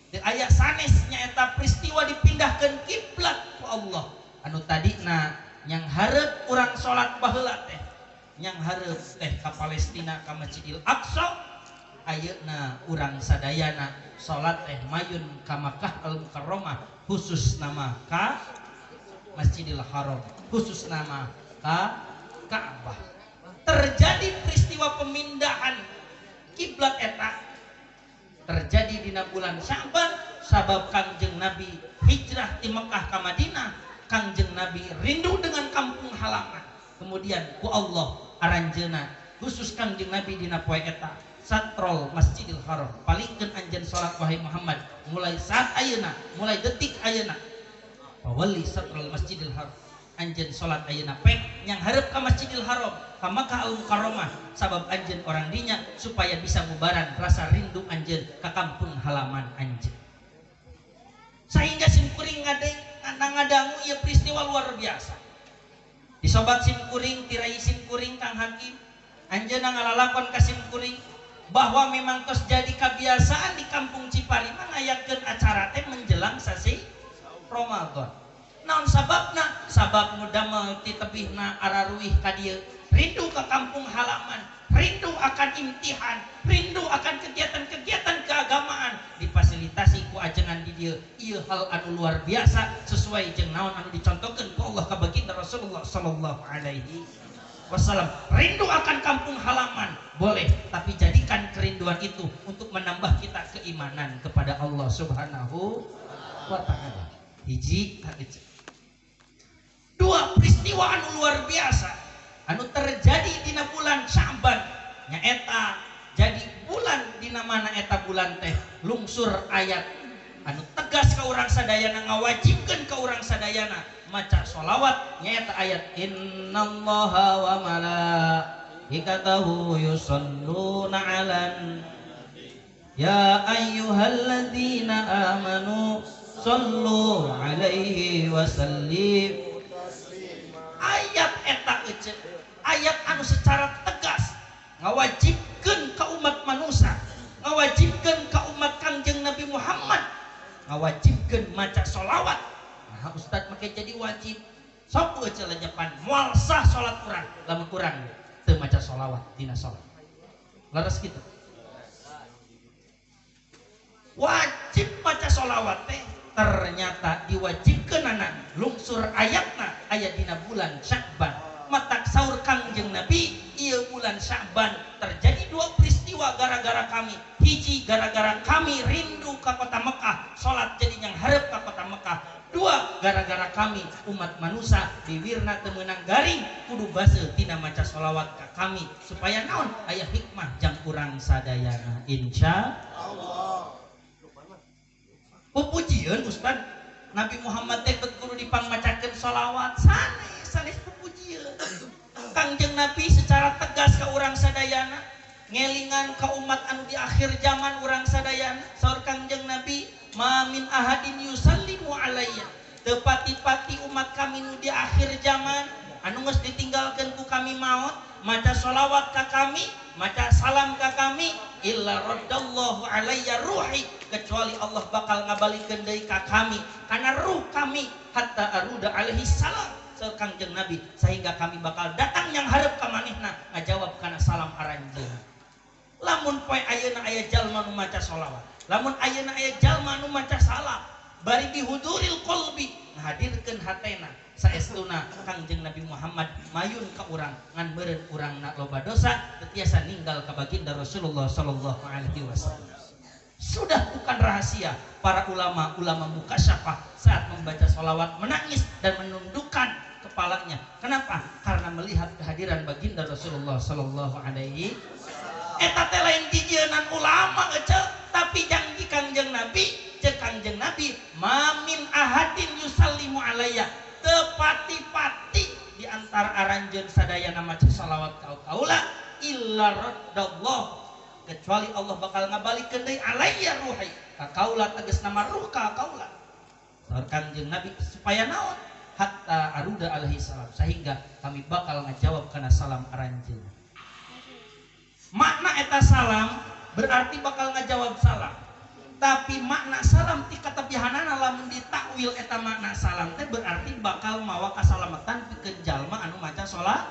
teu aya sanes nyaeta peristiwa dipindahkan kiblat ku Allah anu tadina yang hareup urang salat baheula teh yang hareup teh ka Palestina ka Masjidil Aqsa ayeuna urang sadayana salat teh mayun ka Makkah Al Mukarramah khusus nama ka Masjidil Haram khusus nama ka Ka'bah. Terjadi peristiwa pemindahan kiblat eta Terjadi dina bulan Sya'ban sabab Kangjeng Nabi hijrah di Mekah ka Madinah. Kangjeng Nabi rindu dengan kampung halaman. Kemudian ku Allah aranjeuna khusus Kangjeng Nabi dina poe eta satrol Masjidil Haram palingkeun anjeun salat wahai Muhammad mulai saat ayeuna, mulai detik ayeuna. Fawalli satrol Masjidil Haram. Anjeun salat ayeuna pek yang hareup ka Masjidil Haram ka Makkah Al Mukarramah sabab anjeun orang dinya supaya bisa mubaran rasa rindu anjeun ka kampung halaman anjeun. Sehingga simkuring ngadangu ieu peristiwa luar biasa. Disobat simkuring tirai simkuring Kang Hakim anjeunna ngalalakon ka simkuring bahwa memang tos jadi kebiasaan di kampung Cipari mah ngayakeun acara teh menjelang sasi Ramadan. Naon sababna? Sabab nu damel ti tebihna araruih ka dieu, rindu ke kampung halaman, rindu akan imtihan, rindu akan kegiatan-kegiatan keagamaan difasilitasi ku ajengan di dieu. Ieu hal anu luar biasa sesuai jeung naon anu dicontohkeun ku Allah ka baginda Rasulullah sallallahu alaihi wasallam. Rindu akan kampung halaman boleh, tapi jadikan kerinduan itu untuk menambah kita keimanan kepada Allah Subhanahu wa taala. Hiji dua peristiwa anu luar biasa anu terjadi dina bulan Sya'ban nyaeta jadi bulan dina mana eta bulan teh lungsur ayat anu tegas ka urang sadayana ngawajibkeun ka urang sadayana maca sholawat nyaeta ayat innallaha wa malaikatahu yusholluna 'alan ya ayyuhalladzina amanu shollu 'alaihi wa sallim. Ayat eta ece ayat anu secara tegas ngawajibkeun ka umat manusia, ngawajibkeun ka umat Kangjeng Nabi Muhammad, ngawajibkeun maca sholawat. Nah ustad make jadi wajib sok ece lenyepan moal sah salat urang lamun urang teu maca sholawat dina salat. Leres kitu. Wajib maca sholawat teh ternyata diwajibkeunana lungsur ayatna aya dina bulan Sya'ban. Matak saur Kangjeng Nabi ieu bulan Sya'ban terjadi dua peristiwa gara-gara kami. Hiji gara-gara kami rindu ka kota Mekah, salat jadi yang hareup ka kota Mekah. Dua gara-gara kami umat manusia biwirna teu meunang garing kudu baseuh tina maca sholawat ka kami supaya naon aya hikmah jang urang sadayana insya Allah. Pupujieun Ustad Nabi Muhammad teh kudu dipangmacakeun sholawat sanes sanes pupujieun. Kangjeng Nabi secara tegas ka urang sadayana ngelingan ka umat anu di akhir zaman urang sadayana saur Kangjeng Nabi ma min ahadin yusallimu alayya teu pati-pati umat kami nu di akhir zaman anu geus ditinggalkeun ku kami maot maca sholawat ka kami, maca salam ka kami illa raddallahu alayya ruhi kecuali Allah bakal ngabalikeun deui ka kami kana ruh kami hatta aruda alaihi salam saur Kangjeng Nabi sehingga kami bakal datang yang hareup ka manehna ngajawab kana salam aranjeunna. Lamun poe ayeuna aya jalma nu maca sholawat, lamun ayeuna aya jalma nu maca salam bari bihuduril qalbi ngahadirkeun hatena saestuna Kangjeng Nabi Muhammad mayun ka urang ngan meureun urangna loba dosa teu tiasa ninggal ka baginda Rasulullah sallallahu alaihi wasallam. Sudah bukan rahasia para ulama-ulama mukasyafah saat membaca sholawat menangis dan menundukkan kepalanya. Kenapa? Karena melihat kehadiran baginda Rasulullah sallallahu alaihi wasallam. Eta teh lain jijieunnan ulama ece, tapi janji Kangjeng Nabi, ceuk Kangjeng Nabi, ma min ahadin yusallimu alayya tepati-pati di antara aranjeun sadayana maca sholawat ka kaula illa raddallah kecuali Allah bakal ngabalikeun deui alayya ruhi ka kaula tegas nama ruh ka kaula saur Kangjeng Nabi supaya naon hatta aruda alaihi salam sehingga kami bakal ngajawab kana salam aranjeun. Makna eta salam berarti bakal ngajawab salam. Tapi makna salam ti katebihanana lamun ditakwil eta makna salam teh berarti bakal mawa kasalamatan pikeun jalma anu maca salat.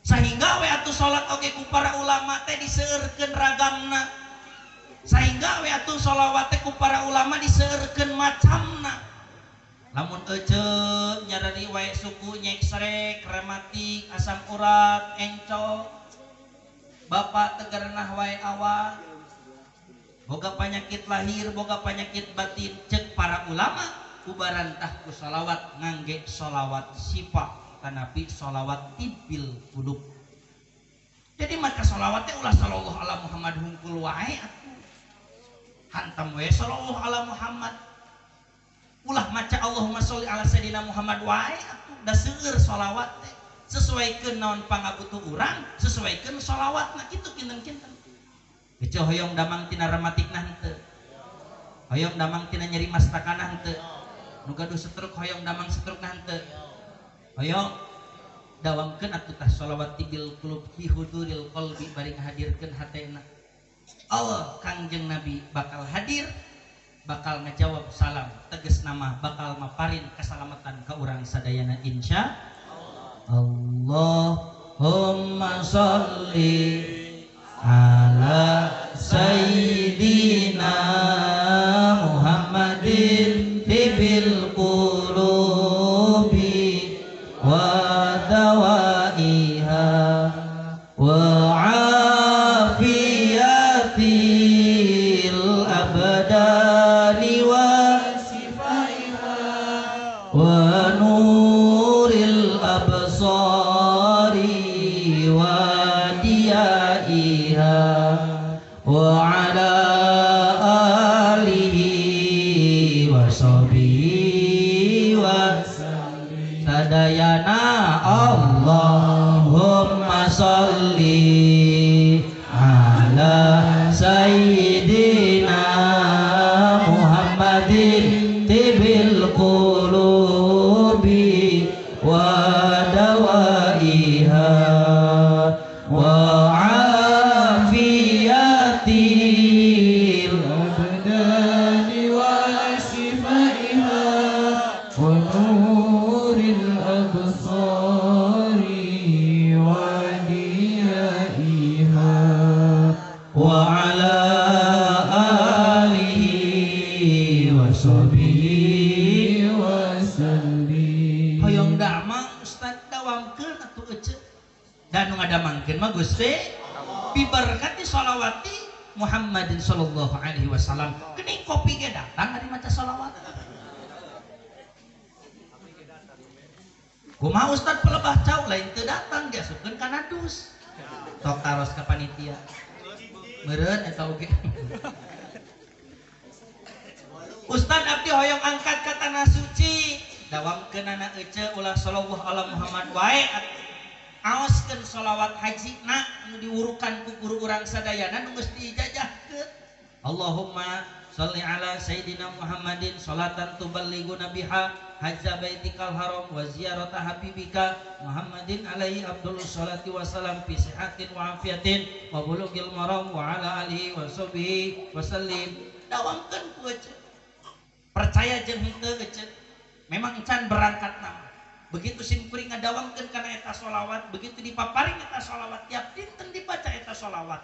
Sehingga we atuh salat oge ku para ulama teh diseueurkeun ragamna. Sehingga we atuh sholawat teh ku para ulama diseueurkeun macamna. Lamun ece nyarari wae suku nyeksrek, rematik, asam urat, encok. Bapak tegerenah wae awak. Boga penyakit lahir, boga penyakit batin, cek para ulama ubarantah ku sholawat ngangge sholawat syifa tanapi sholawat tibil qulub. Jadi maca sholawatnya ulah sallallahu ala Muhammad hungkul wae atuh. Hantam we sallallahu ala Muhammad. Ulah maca Allahumma sholli ala sayyidina Muhammad wae atuh, da seueur sholawat teh. Sesuaikeun naon pangabutuh urang, sesuaikeun sholawatna kitu kinten-kinten. Ece hoyong damang tina rematikna henteu. Hoyong damang tina nyeri mastakana henteu. Nu gaduh stroke hoyong damang stroke-na henteu. Hoyong dawamkeun atuh tah sholawat tibil qulub bi huduril qalbi bari ngahadirkeun hatena. Allah Kangjeng Nabi bakal hadir, bakal ngajawab salam, tegas nama bakal maparin keselamatan ka urang sadayana insya Allahumma sholli ala sayyidina Muhammadin tibil qulubi wa dawaiha wa afiyatil abdani wa sifaiha wa nuril absari wa diyaiha wa ala alihi wa sahbihi wa sadayana. Allahumma sholli ala sayyidina Muhammadin tibil qulubi wa dawaiha wa afiyatil abdani wa sifaiha wa nuril absari wa diyaiha wa ala alihi wa sahbihi wa sallim. Hoyong damang Ustaz dawamkeun atuh ece. Dan nu ngadamangkeun mah Gusti biberkati sholawati Muhammadin sallallahu alaihi wasallam. Geuning kopi ge datang ari maca sholawat. Kumaha Ustaz pelebah cau lain teu datang diasupkeun kana dus. Tok taros ka panitia. Meureun eta oge. Ustaz abdi hoyong angkat ka tanah suci. Dawamkeunana ece ulah sallallahu ala Muhammad wae. Aoskeun sholawat haji na nu diwurukan ku guru urang sadayana nu geus diijazahkeun. Allahumma sholli ala sayyidina Muhammadin sholatan tuballighuna biha hajja baitikal haram wa ziyarata habibika Muhammadin alaihi abdulus sholati wassalam fi sihatin wa afiatin wa bulughil maram wa ala alihi wa sahbihi wa sallim. Dawamkeun ku ece. Percaya jeung henteu ece. Memang encan berangkat nama. Begitu simkuring ngadawamkeun kana eta sholawat, begitu dipaparin eta sholawat, tiap dinten dibaca eta sholawat.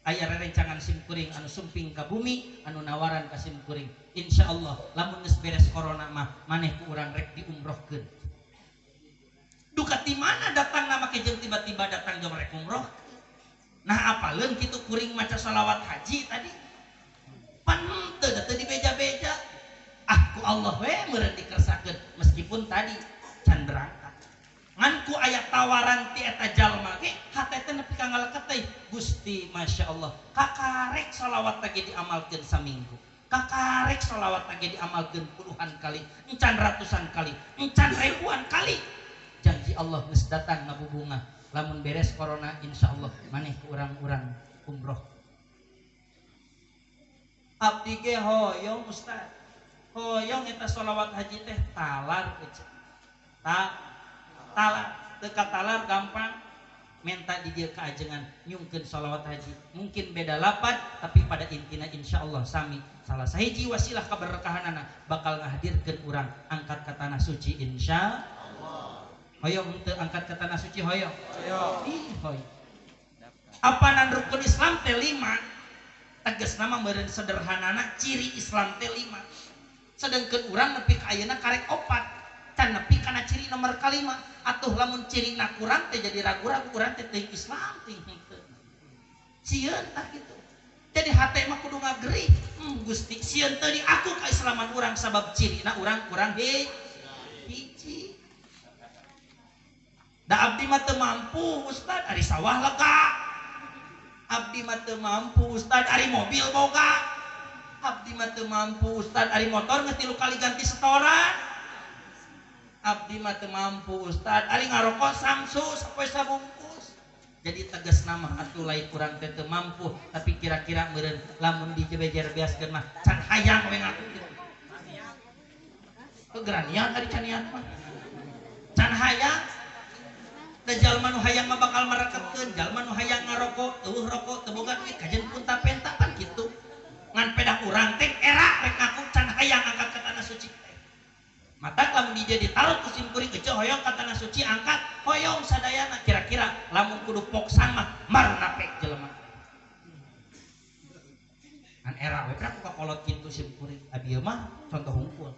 Aya rerencangan simkuring anu sumping ka bumi, anu nawaran ka simkuring. Insyaallah lamun geus beres corona mah maneh ku urang rek diumrohkeun. Duka ti mana datang nama ke jeung tiba-tiba datang jeung rek umroh. Nah apaleun kitu kuring maca sholawat haji tadi. Pan teu da teu dibeja-beja. Ah ku Allah we meureun dikersakeun meskipun tadi can berangkat. Ngan ku aya tawaran ti eta jalma ge hate teh nepi ka ngaleket teh Gusti masyaallah kakarek sholawat teh diamalkeun saminggu, kakarek sholawat teh diamalkeun puluhan kali, encan ratusan kali, encan ribuan kali. Janji Allah geus datang ngabubunga lamun beres corona insyaallah maneh ku urang-urang umroh. Abdi ge hoyong Ustaz, hoyong eta sholawat haji teh talar ece. Talar, teu katalar gampang minta di dieu kaajengan nyungkeun sholawat haji. Mungkin beda lapat tapi pada intina insyaallah sami. Salah sahiji wasilah kaberkahanana bakal ngahadirkeun urang angkat ka tanah suci insyaallah. Hoyong teu angkat ka tanah suci hoyong. Hoyong. Ih hoyong. Apanan rukun Islam teh 5. Tegasna mah meureun sederhanana ciri Islam teh 5. Sedangkeun urang nepi ka ayeuna karek 4. Can nepi kana ciri nomor kalima. Atuh lamun cirina kurang teh jadi ragu-ragu urang teh teuing Islam teuing henteu. Sieun tah kitu. Jadi hate mah kudu ngagerih. Gusti sieun teu diaku kaislaman urang sabab cirina urang kurang hiji. Da abdi mah teu mampu Ustad ari sawah lega. Abdi mah teu mampu Ustad ari mobil boga. Abdi mah teu mampu Ustad ari motor geus 3 kali ganti setoran. Abdi mah teu mampu Ustad ari ngarokok samsu sapoe sabungkus. Jadi tegas nama atuh lain kurang teh teu mampu tapi kira-kira meureun lamun dijebejer beaskeun mah can hayang we ngaku kitu. Kegeranian ari can niat mah. Can hayang. Da jalma nu hayang mah bakal mareketkeun, jalma nu hayang ngarokok, eueuh rokok teu boga duit kajen punta penta pan kitu. Ngan pedah urang teh era rek ngaku can hayang angkat ka tanah suci teh. Matak lamun di dieu ditaruh ku sim kuring ece hoyong ka tanah suci angkat hoyong sadayana kira-kira lamun kudu poksan mah marunapek jelema. Ngan era we ku kakolot kitu sim kuring abi mah contoh hungkul.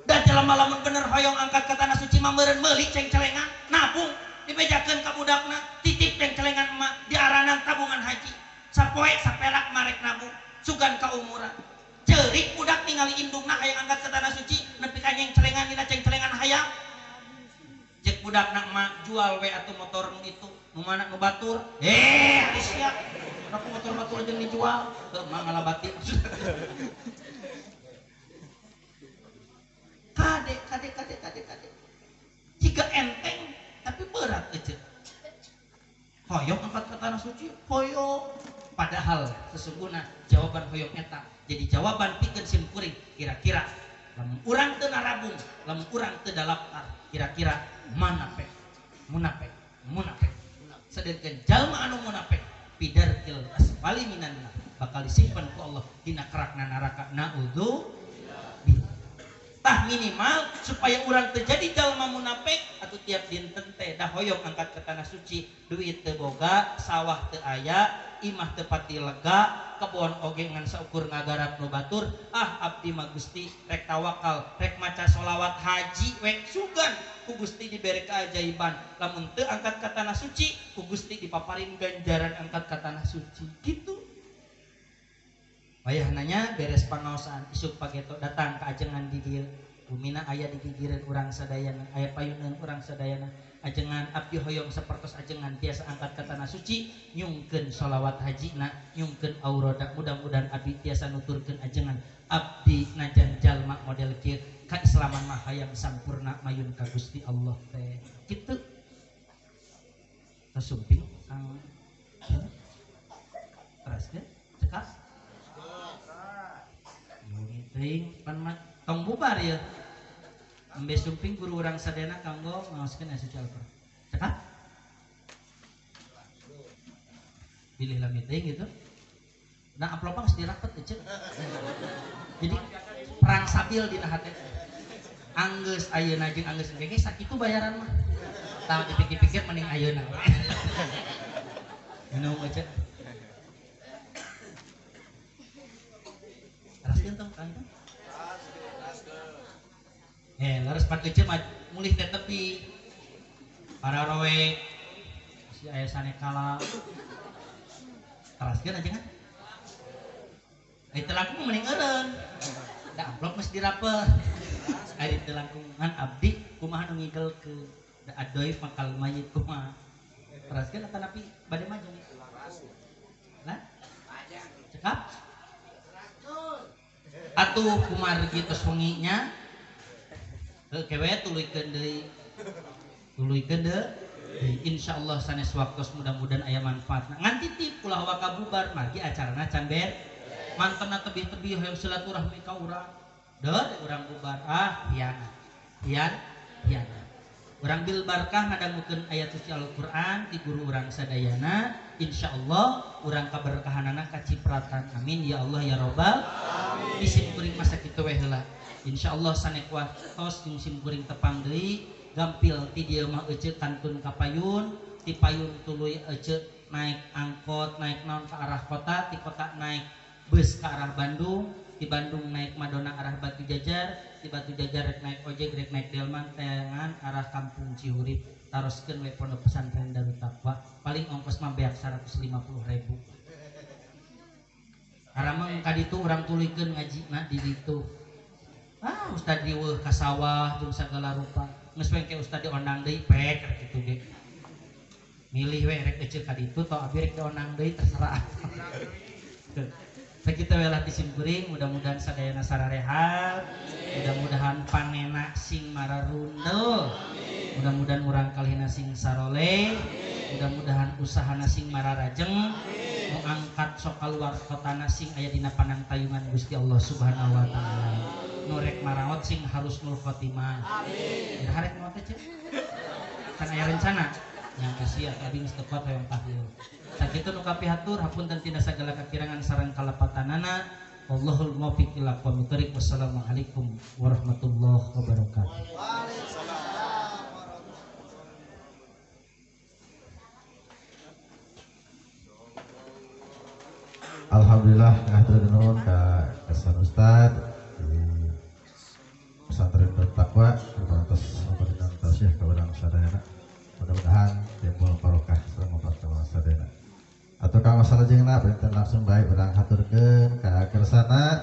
Da jelema lamun bener hoyong angkat ka tanah suci mah meureun meuli cengcelengan nabung dibejakeun ka budakna titip cengcelengan emak diaranan tabungan haji sapoe saperak marek nabung sugan ka umuran. Ceurik budak ningali indungna hayang angkat ke tanah suci nepi ka nyengcelengan dina cengcelengan hayang. Cek budakna emak jual we atuh motor nu itu nu mana nu batur. Ari sia. Kenapa motor batur jeung dijual? Heuh mah ngalabati. Kade kade kade kade kade. Jika enteng tapi berat ece. Hoyong angkat ke tanah suci, hoyong. Padahal sesungguhna jawaban hoyong eta jadi jawaban pikeun sim kuring kira-kira lamun urang teu narabung, lamun urang teu dalaptar, kira-kira munafik, munafik, munafik. Sedengkeun jalma anu munafik pidarkil asfali minan nar bakal disimpen ku Allah dina kerakna neraka. Naudzu billah. Tah minimal supaya urang teu jadi jalma munafik atuh tiap dinten teh dah hoyong angkat ke tanah suci, duit teu boga, sawah teu aya, imah teu pati lega, kebon oge ngan saukur ngagarap nu batur. Ah abdi mah Gusti rek tawakal, rek maca solawat haji we sugan ku Gusti dibere keajaiban. Lamun teu angkat ka tanah suci, ku Gusti dipaparin ganjaran angkat ka tanah suci. Gitu. Wayahna beres pangaosan isuk pageto datang ka ajengan di dieu. Bumina aya di gigireun urang sadayana, aya payuneun urang sadayana. Ajengan abdi hoyong sapertos ajengan tiasa angkat ka tanah suci nyungkeun sholawat hajina, nyungkeun auroda. Mudah-mudahan abdi tiasa nuturkeun ajengan abdi najan jalma model kieu kaislaman mah hayang sampurna mayun ka Gusti Allah teh. Kitu. Tos sumping kang teraskeun cekap. Teuing pan tong bubar ya. Embe sumping guru urang sadayana kanggo ngaoskeun ayat suci Al-Qur'an. Cekap? Pilih lami teuing gitu. Nah amplopna geus dirapet ece. Jadi perang sabil dina hate. Anggeus ayeuna jeung anggeus engke sakitu bayaran mah. Tah dipikir-pikir mending ayeuna. Minum ece. Teraskeun tong kang itu. Leres pan ece mah mulih teh tepi. Para rowe si aya sanekala. Teraskeun aja kan? Teu langkung mending eureun. Da amplop geus dirapet. Ari teu langkung ngan abdi kumaha nu ngigelkeun. Da adoy mangkal mayit kumaha. Teraskeun atanapi bade maju nih. Lah? Cekap? Atuh kumargi tos wengi nya. Heuh kewe tuluykeun deui. Tuluykeun deui. Insyaallah sanes waktos mudah-mudahan aya manfaatna. Ngan titip ulah waka bubar margi acarana can ber. Mantena tebih-tebih hoyong silaturahmi ka urang. Deur urang bubar ah hianat. Hian hianat. Urang bil barkah ngadangukeun ayat suci Al-Qur'an ti guru urang sadayana. Insyaallah urang kaberkahanana kacipratan. Amin ya Allah ya Robbal alamin. Sim kuring masa kitu we heula. Insyaallah sanek waktos jeung sim kuring tepang deui gampil ti dieu mah ece kantun ka payun, ti payun tuluy ece naik angkot, naik naon ke arah kota, ti kota naik bus ke arah Bandung, di Bandung naik Madonna arah Batu Jajar, di Batu Jajar rek naik ojek, rek naik delman teangan arah Kampung Cihurip. Taroskeun we pondok pesantren Darut Taqwa paling ongkos mah beak 150.000. Arameng ka ditu urang tuluykeun ngajina di ditu. Ah ustad riweuh ka sawah jeung sagala rupa. Geus we engke ustad diondang deui pek rek kitu ge. Milih we rek eceu ka ditu tau abi rek diondang deui terserah. Sakitu we lah disimkuring, mudah-mudahan sadayana sararehat, mudah-mudahan panena sing mararundel, mudah-mudahan urang kalihna sing saroleh, mudah-mudahan usahana sing mararajeng, nu angkat sok kaluar kotana sing aya dina panangtayungan Gusti Allah Subhanahu wa taala. Nu rek maraot sing harusnul khotimah. Amin. Harek maot teh can aya rencana yang isi atau abdi geus teu kuat hoyong tahlil. Sakitu nu kapihatur hapunten tina sagala kakirangan sareng kalepatanana. Wallahul muwaffiq ila aqwamit thoriq. Wassalamualaikum warahmatullahi wabarakatuh. Alhamdulillah ngahatur nuhun ka kesan Ustad di pesantren Darut Taqwa atas pemberian tausiah ka urang sadayana. Mudah-mudahan timbul barokah selama pertemuan sadayana. Atau kang masalah jeung na benten langsung bae urang haturkeun ka kersana.